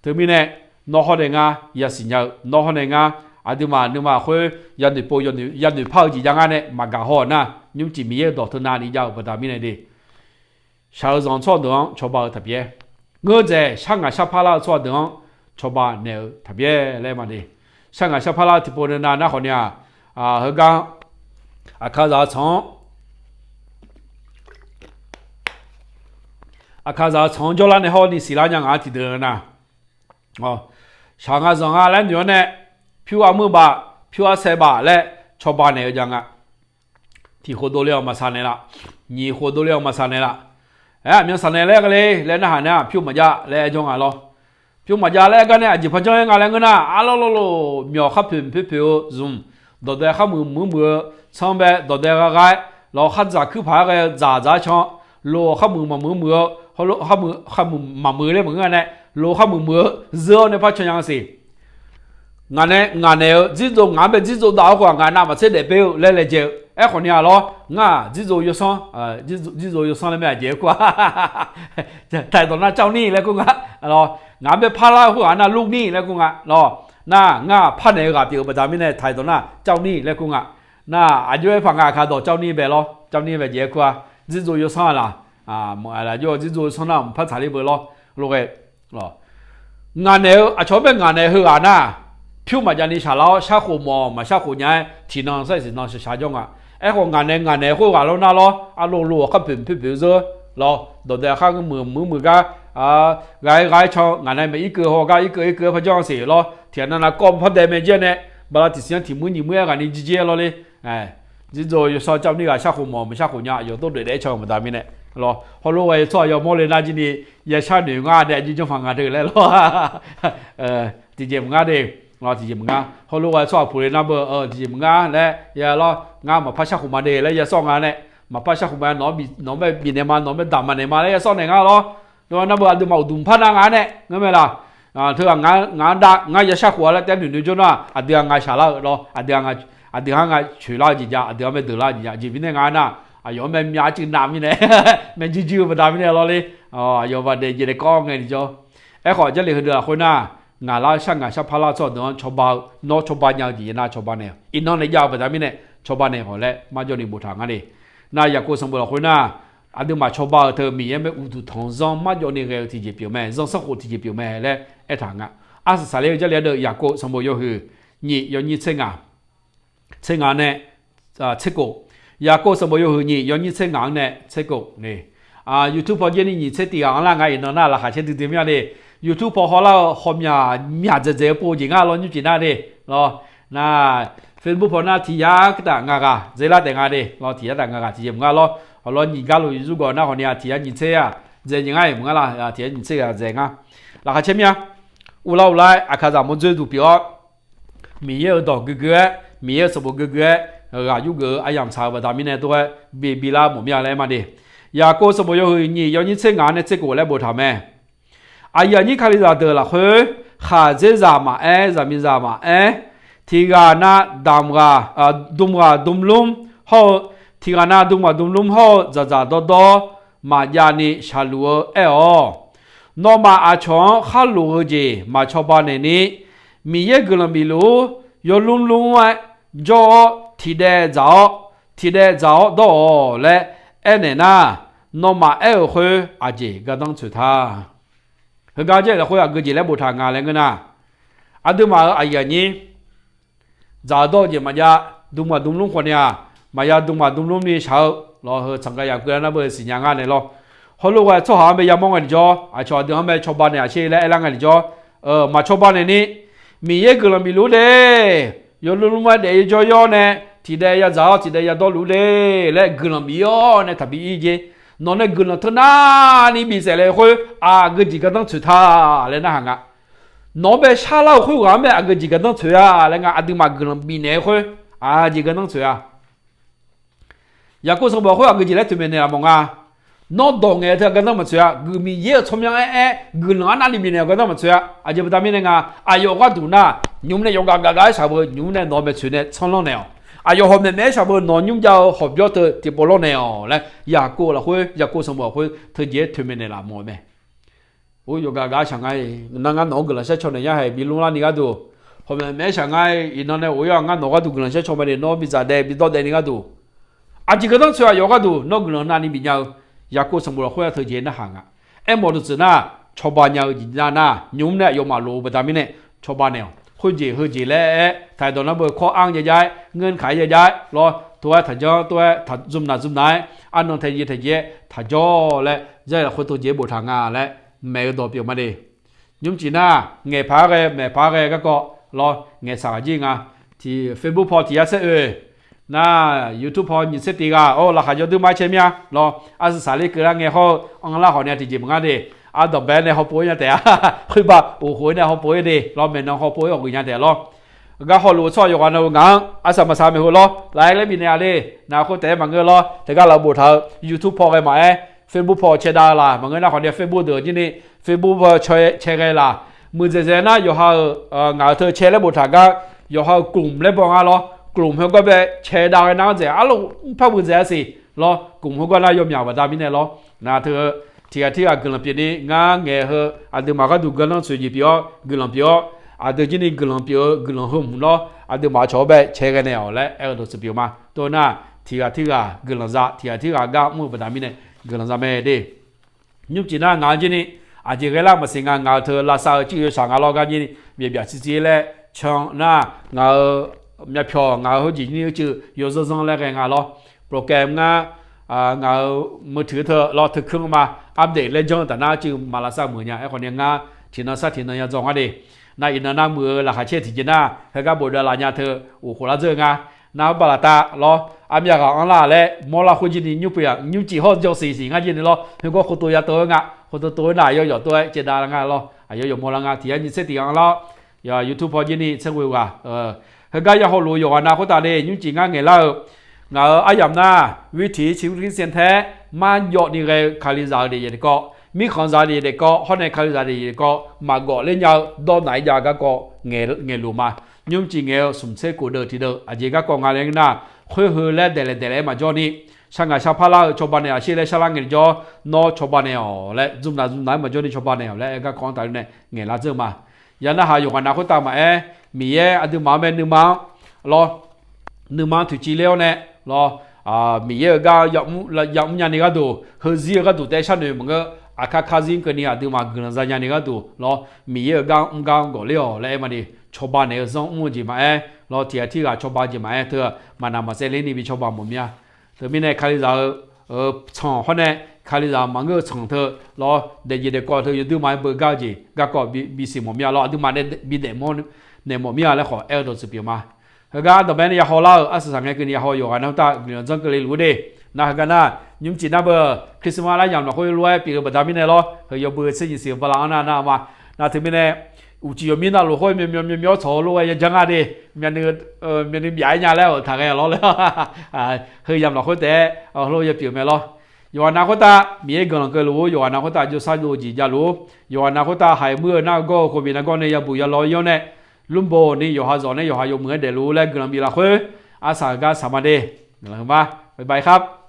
Teumirnae, nawr hawr nae ngar yasiq nya-eu, nawr hawr nae ngar aqduimaf nuima khoer yanoeq pov yanoeq par-eu jeq jav ngar nae maqgaq haw-euq nar, nymrcif Miqyaer-euq dawq teunav ni jav-euq baqda mirnae de. Shaq-eu zanq tsawrhaq deuq-anr cawba-eu taqbyaer, ngeur dzaeq shar ngaq shar parlar-eu tsawrhaq deuq-anr cawba naeq-eu taqbyaer laer ma de. Shar ngaq shar parlar tiqpov nae nav nar khawf ni-aq, heugar aqkazaq-eu tsanq-anr, aqkazaq-eu tsanq-anr jawrlar nae hawr ni siqlar nya ngaq-anr tiqdeuq-eu nar, shaq nga zanq nga laer noeq-awr nae, pyur armur baf, pyur arsaev baf laer cawba naeq-eu jav nga. Tiq khof dovle-awq maqsaq naeqlaf, nyiq khof dovle-awq maqsaq naeqlaf. Aer, aqmyan saq naeq laer ghae le laer narhaq nar, pyur maqjav laer aer jawr nga lawr. Pyur maqjav laer aer gar nae aqjeq par janr-aer nga laer ngeur nar, arlawr lawr lof myawq khar poeq poeq poeq-eu zmq, dawqdae khar muiq muiq muiq-eu, tsanr bae dawqdae gha gha-aer, lawq khar dzaq kuir paq-aer ghae-eu dzaq dzaq-aer can, loq khar muiq maqmuiq muiq-eu, khar muiq maqmuiq laer maqngeur-a nae, loq khar muiq muiq-eu zeur-awr nae par can nya nga siq. Ngaq nae ngaq naeq-eu dzirdzov, ngaq-anr bae dzirdzov dav-awr khawf ngaq navmaqtser daef per-eu laer laejae-eu. Aerkhawf ni-aq lawr, ngar-aq dzirdzov yawsanr, dzirdzov yawsanr laer mae aqjeq-aer kur-a. Taq-iq dawq nar เจ้าหนี้ laer kur nga. Ngaq-anr bae parlar-eu khoerghaq nar ลูกหนี้ laer kur nga lawr. Nar ngar-aq parnaeq-eu ghaq pyeuf-eu baqda mirnae taq-iq dawq nar เจ้าหนี้ laer kur nga. Nar aqjox-aer paq nga aqkar dawq เจ้าหนี้ bae lawr, เจ้าหนี้ bae jeq-aer kur-a. Dzirdzov yawsanr-a laq, aqjox dzirdzov yawsanr nar mqpar tsaqler beu lawr. Lof ghae, ngaq naeq-eu aqcawq-anr bae ngaq naeq heughaq nar, pyur maqjav ni shaqlar-awr sharkhof mawf maqshar khof nya-aer tiqnan sar-iq tiqnan shaqshaq jawr nga. Aerkhawf ngaq naeq ngaq naeq khoerghaq lawr nar lawr, arlov lov-awq khar poeq poeq poeq-eu zeur lawr, dawqdaef khar muiq muiq muiq gar, ghaq-aer ghaq-aer can ngaq nae mae irkeuv haw gar irkeuv irkeuv-aer par janr-eu siq lawr, tiqghaq navnav kawv par dae mae jir-aer nae, bala tiqsiq-anr tiq muir nyiq muir-aer ghaq ni jir jir-aer lawr le. Zirdzov yawshawr jawr ni ghaq sharkhof mawf maqshar khof nya, aqyawf tov doeq daef-aer can-eu baqda mirnae lawr, hawlof ghaq yawtsawr aqyawf mawrle nar jir ni, ya shar noeq ngar daef jir janrpaq nga deuq laer lawr. Tiqjeq maqngar de, tiqjeq maqngar. Hawlof ghaq yawtsawr aqpuq le nar beu, tiqjeq maqngar laer ya lawr, ngar maqpar sharkhof ma de laer ya sawr nga nae, maqpar sharkhof ma, nawq-anr bae bifnaeq ma, nawq-anr bae damq ma naeq ma laer ya sawr naeq ngar lawr. Nar beu aqduimaf uqduq par nar nga nae ngeur mae laq. Teughaq ngaq-anr dav ngar ya sharkhof-a laer taef noeq noeq jawr nar, aqdui-aq ngaq shaq lar-euq lawr, aqdui-anr nga coeq lar-eu jeq ja, aqdui-anr mae deuq lar-eu jeq ja, aqjeq mirnae nga nar, aqyawf-anr mae myav cuiv nav mirnae, mae jirjir-eu baqda mirnae lawr le. Aqyawf baqda jeq nae kawv ngae ni jawr. Aerkhawf, Jarlif heudeuq lafkhoer nar, ngaq lar shar ngaq shar par lar tsawrhaq deuq-anr cawba-eu, nawr cawba nya-eu jeq jav nar cawba naeq-awq. Iqnan nae jav-eu baqda mirnae cawba naeq khawf laer marjawv ni boftaq ngar le. Nar Yaqkov sanqbof lafkhoer nar, aqduimaf cawba-euq teu Miqyaer mae uqduq tanqzanr marjawv ni ghae-eu tiqjeq pyeuf mae, zanrsanrkhof tiqjeq pyeuf mae laer aertaq nga. Arsaq saqler-eu Jarlif ardeuv Yaqkov sanqbof yawhuiq nyiq yawnyir tser ngaq, tser ngaq nae tser kof. Yaqkov sanqbof yawhuiq nyiq yawnyir tser ngaq-anr nae tser kof ni. YouTube paw jir ni nyiq tser tiq ghaq-anr lar nga iqnan nar laqkhaq caer duidui mir-a de. YouTube paw hawlar-eu hawmyaq myaq dzaeqdzaeq-eu pov jeq ngar lawr nymrcif nar de. Lawr, nar Facebook paw nar tiq yar taf ngaq ghaq dzer lar taef nga de. Lawr, tiq yar taf ngaq ghaq tiqjeq maqngar lawr. Hawlawr nyiq gar lof yur gawq nar hawq ni-a tiq yar nyiq tser-aq dzaeq jeq ngar-iq maqngar la, tiq yar nyiq tser ghaq dzaeq ngar. Laqkhaq caer mir-a. Uvlar uvlar-aer aqkaqzaq mawrdzeur duq pyeuf-awr, Miqyaer-euq dawq guiqguiq-aer, Miqyaer-euq sanqbof guiqguiq-aer, ghaq yurgeuf-eu aryamq tsaq-eu baqda mirnae tov-aer bi bilar mawf mir-a laer aer ma de. Yaqkov sanqbof yawhuiq nyiq yawnyir tser ngaq-anr nae tser kof laer boftaq mae. Aqyuif aqnyir Kalizaq deuq lafkhoer, khaqdzerzaq maqaer, zaqmiqzaq maqaer, tiq ghaq nav damq ghaq, dm ghaq dm lmr hawr-eu, tiq ghaq nav dm ghaq dm lmr hawr-eu dzaqdzaq dawrdawr maqjav ni shaqluf-eu aer-awq. Nawmaf aqcawq-anr khar lof-eu jeq maq cawba naeq ni, Miqyaer guiqlanq bif luf-ur, yawlmr lmr-aer jawr-awr tiqdaev dzaq-awr, tiqdaev dzaq-awr dawr-awq laer aernaeq nar, nawmaf aer-euq khoer aqjeq gardanr tsoeq ta. Heugar Jarlif lafkhoer aqgeu jeq laer boftaq nga laer ngeur nar, aqduimaf-euq aqyuif aqnyir dzaq-eu dawr-eu jeq maqjav, dm ghaq dm lmr khawf ni-aq, maqya dm ghaq dm lmr ni shaq-eu lawr, heu tsanq ga yaq keuv lar nar beu siqnya ngar naeq lawr. Hawlof ghaq tsawrhaq-anr bae yamawr ngae tiqjawr, aqcawq aqdui-anr bae cawba naeq-aq sher laer aerlar ngae tiqjawr, maq cawba naeq ni, Miqyaer guiqlanq bif luf-ur de. Yawlmr lmr-aer daef-ir jawr yawr nae, tiqdaev ya dzaq-awr tiqdaev ya dawr luf-ur de laer guiqlanq bif-awr nae taqbi ir jer. Nawq nae guiqlanq teunar ni bif saef le khoer aqgeu jeq gardanr tsoeq ta laer narhaq nga. Nawq-anr bae sharlar-eu khoerghaq-anr bae aqgeu jeq gardanr tsoeq-a laer nga. Aqduimaf guiqlanq bifnaeq-eu khoer aqjeq gardanr tsoeq-a. Yaqkov sanqbof khoer aqgeu jeq laer toeqmaeq naeqlaf mawf nga. Nawr dawq ngaeq-eu teu gardanr maqtsoeq-a. Guiqlanq Miqyaer-euq tsawrmyanr aer-aer guiqlanq arnavni bifnaeq-euq gardanr maqtsoeq-a. Aqjeq baqda mirnae nga, aqyawf gharduq nar, nymr nae yawqghaq gaq gaq-aer shaq beu nymr nae nawq-eu maeqtsoeq nae tsanrlanr naeq-awq. Aqyawf hawq maeqmaeq-aer shaq beu nawq nymr jav-eu hawqbyawr teu tiqpov lawr naeq-awq laer Yaqkov lafkhoer, Yaqkov sanqbof lafkhoer teu jeq-aer toeqmaeq naeqlaf mawf-eu mae. Or, yawqghaq gaq-aer shaq nga-iq nar ngar nawq-anr guiqlanq shar caw naeq yar haeq bi lmr larni gharduq, hawq maeqmaeq-aer shaq nga-iq iqnan nae or yar ngar nawq gharduq guiqlanq shar caw mae de, nawr bi dzaq daef bi dawr daef ni gharduq, aqjeq gardanr tsoeq-a. Yawqghaq gharduq nawr guiqlanq navni bifnya-eu Yaqkov sanqbof lafkhoer-a teu jeq narhaq nga. Aermawf dawqtsuif nar, cawba nya-eu jeq nar nar, nymr nae aqyawfmaf lof-eu baqda mirnae cawba naeq-awq. Khoerjeq heujeq laer aer taqdawq nar beu kawr-anr jav jav-aer, ngeurni kaq-aer jav jav-aer lawr, tov-aer taqjanr tov-aer taqzmq naq zmq naq-aer, arnan taeqjeq taeqjeq-aer taqjawr laer, Jarlif lafkhoer teu jeq-aer boftaq nga laer maeq-eu dawq pyeuf ma de. Nymrcif nar, ngaeq paq-aer ghae maeq paq-aer ghae garkawv lawr, ngaeqshaq ghaq jir nga. Tiq Facebook paw tiq yar saer oe nar, YouTube paw nyiq tser tiq ghaq, or, laqkhaq jawr dui ma-aer cae mir-a lawr, arsaq saqler keuv lar ngae hawr-eu anrlar khawf nae tiqjeq maqngar de. Ardanqbae-aer nae hawpov-ir nya taef-a. Khoerbar uqkhof-aer nae hawpov-ir de lawr, maeqnan hawpov-ir ghawqgeuf nya taef lawr. Gar hawluf-eu tsawrhaq yawqghaq nan-eu ngaq-anr arsaq maqsaq maeqhu lawr, laf-aer laer bifnaeq-a le. Naq khoer taef-aer maqngeur lawr, teugar laf boftaq-eu YouTube paw ghae maqaer, Facebook paw cae dav-eu laq maqngeur nar khawf nae Facebook deuq jir ni, Facebook paw cae ghae laq, muiqdzaeq dzaeq nar yawqha-euq, ngaq-euq teu cae laer boftaq gar, yawqha-euq กลุ่ม laer baw nga lawr, กลุ่ม heugar bae cae dav ghae nar-anr dzaeq arluf mrpar muiqdzaeq-a siq lawr, กลุ่ม heugar nar yawmyaq baqda mirnae lawr. Naq teu-eu tiq ghaq tirghaq guiqlanq pyeuf ni ngar ngaeq heu aqduimaf gharduq guiqlanq tsoeq jeq pyeuf-awr guiqlanq pyeuf-awr, aqdui jir ni guiqlanq pyeuf-eu guiqlanq heu hmq lawr, aqduimaf cawq-anr bae cae ghae naeq-awq laer aer-eu dawqtsuif pyeuf ma. Tov nar, tiq ghaq tirghaq guiqlanq za, tiq ghaq tirghaq gar mr-eu baqda mirnae guiqlanq za mae de. Nymrcif nar ngaq-anr jir ni aqjeq ghae lar maqsiq nga, ngaq-euq teu lavsav-eu civ yawshaq nga lawr gar jir ni myaqbyaq civ civ laer can nar, ngaq-euq myavpyawq ngaq-euq heujeq jir ni uicuiv yawzanr zanr laer ghae nga lawr, โปรแกรม ngar Ngaq-euq meuq tiq-eu teu lawr teu keuv ma, update laer janr-eu taf nar cuiv maqlavsav muiq nya. Aerkhawf ni ngar tiqnan sar tiqnan ya dzawr ngar de. Nar iqnan nar muiq-eu laqkhaq caer tiqjeq nar, heugar bofdav laf nya teu uqkhof lar dzeur-eu nga. Nar baqlaqtav lawr, armyav ghaq anrlar laer mawrlar khoer jir ni nymrcif hawr jawr siq siq ngar jir ni lawr, heugawr khoftof ya tov-aer nga. Khoftof tov-aer nar aqyawf yawf tov-aer caevdav lar nga lawr, aqyawf yawf mawrlar nga. Tiq yar nyiq tser tiq yar anrlar-awr, YouTube paw jir ni tser ghoe ghaq, heugar ya hawluf-eu yawqghaq nav khoertav le nymrcif ngar ngaeqlar-eu, ngaq-euq aryamq nar วิถีชีวิตคริสเตียนแท้ marjawv ni ghae-eu Kalizaq-eu daefyaef daefkawv, mirkhanqzaq daefyaef daefkawv hawr nae Kalizaq daefyaef daefkawv maqgawf ler nya-eu dawr naq-aer jav garkawv ngaeqluf ma. Nymrcif ngaeq-eu smq tser kof deuv tiq deuv aqjeq garkawv nga laer ngeur nar, khoer heu laer daeqlaeq daeqlaeq-aer maqjawr ni, shar ngaq shar par lar-eu cawba naeq-aq sher laer sharlar ngae jawr, nawr cawba naeq-awq laer, dzmr naq dzmr naq-aer maqjawr ni cawba naeq-awq laer aer garkawv-anr tafler nae ngaeqlar dzeur ma. Ya narhaq yawqghaq nav khoertav maqaer, Miqyaer aqduimaf-anr bae nuima-anr lawr, nuima-anr toeqciv ler-awr nae lawr, Miqyaer-euq gar yamr nya ni gharduq, heuzir-eu gharduq taef-aer sharnoeq maqngeur. Aqkar karzir keuvni aqduimaf guiqlanq za nya ni gharduq lawr, Miqyaer-euq gar mr gar gawq ler-awq laer aer ma ni, cawba naeq-eu zanr mr-eu jeq maqaer lawr, tiq ghaq tirghaq cawba jeq maqaer teu, maqnaq maqsaev ler ni bi cawba mawf mir-a. Teumirnae Kalizaq-eu tsanq hawr nae, Kalizaq maqngeur-eu tsanq teu lawr, daefjeq daefkawv teu yawduir ma-aer beugar-eu jeq garkawv bisiq mawf mir-a lawr, aqduimaf nae bi daefmawr naeq mawf mir-a laer khawf aer-eu dawqtsuif pyeuf ma. Heugar dawqbae nae ya haw lar-euq arsaq saq ngae keuvni ya haw yawqghaq nav khoertav guiqlanq dzanr keuvle luf-ur de. Nar heugar nar, nymrcif nar beu, Christmas lar yamq lafkhoer lof-aer pyeuf-eu baqda mirnae lawr, heu yawbui tser nyiq siq-eu bala-anr nar nar ma. Nar teumirnae, uqcif yawmir navluf khoer myawmyawr myawmyawr tsawq-eu lof-aer yajawr nga de. Myavnuiv myavnuiv byaf-aer nya laer-euq taqghae lawr laer, heu yamq lafkhoer taef-aer heulof-aer ya pyeuf mae lawr. Yawqghaq nav khoertav Miqyaer guiqlanq keuvle luf-ur, yawqghaq nav khoertav jovsar jov-eu jeq javluf-ur, yawqghaq nav khoertav haiq muir-eu nar gawr-eu khof bif nargawr nae yabuq yalaw-aer yawr nae, lmrbof ni yawqha zawq nae yawqha yawmuiq-aer daefluf-ur laer guiqlanq bif lafkhoer, arsaq gar saqma de. Guiqlanq heu ma, bye bye ครับ.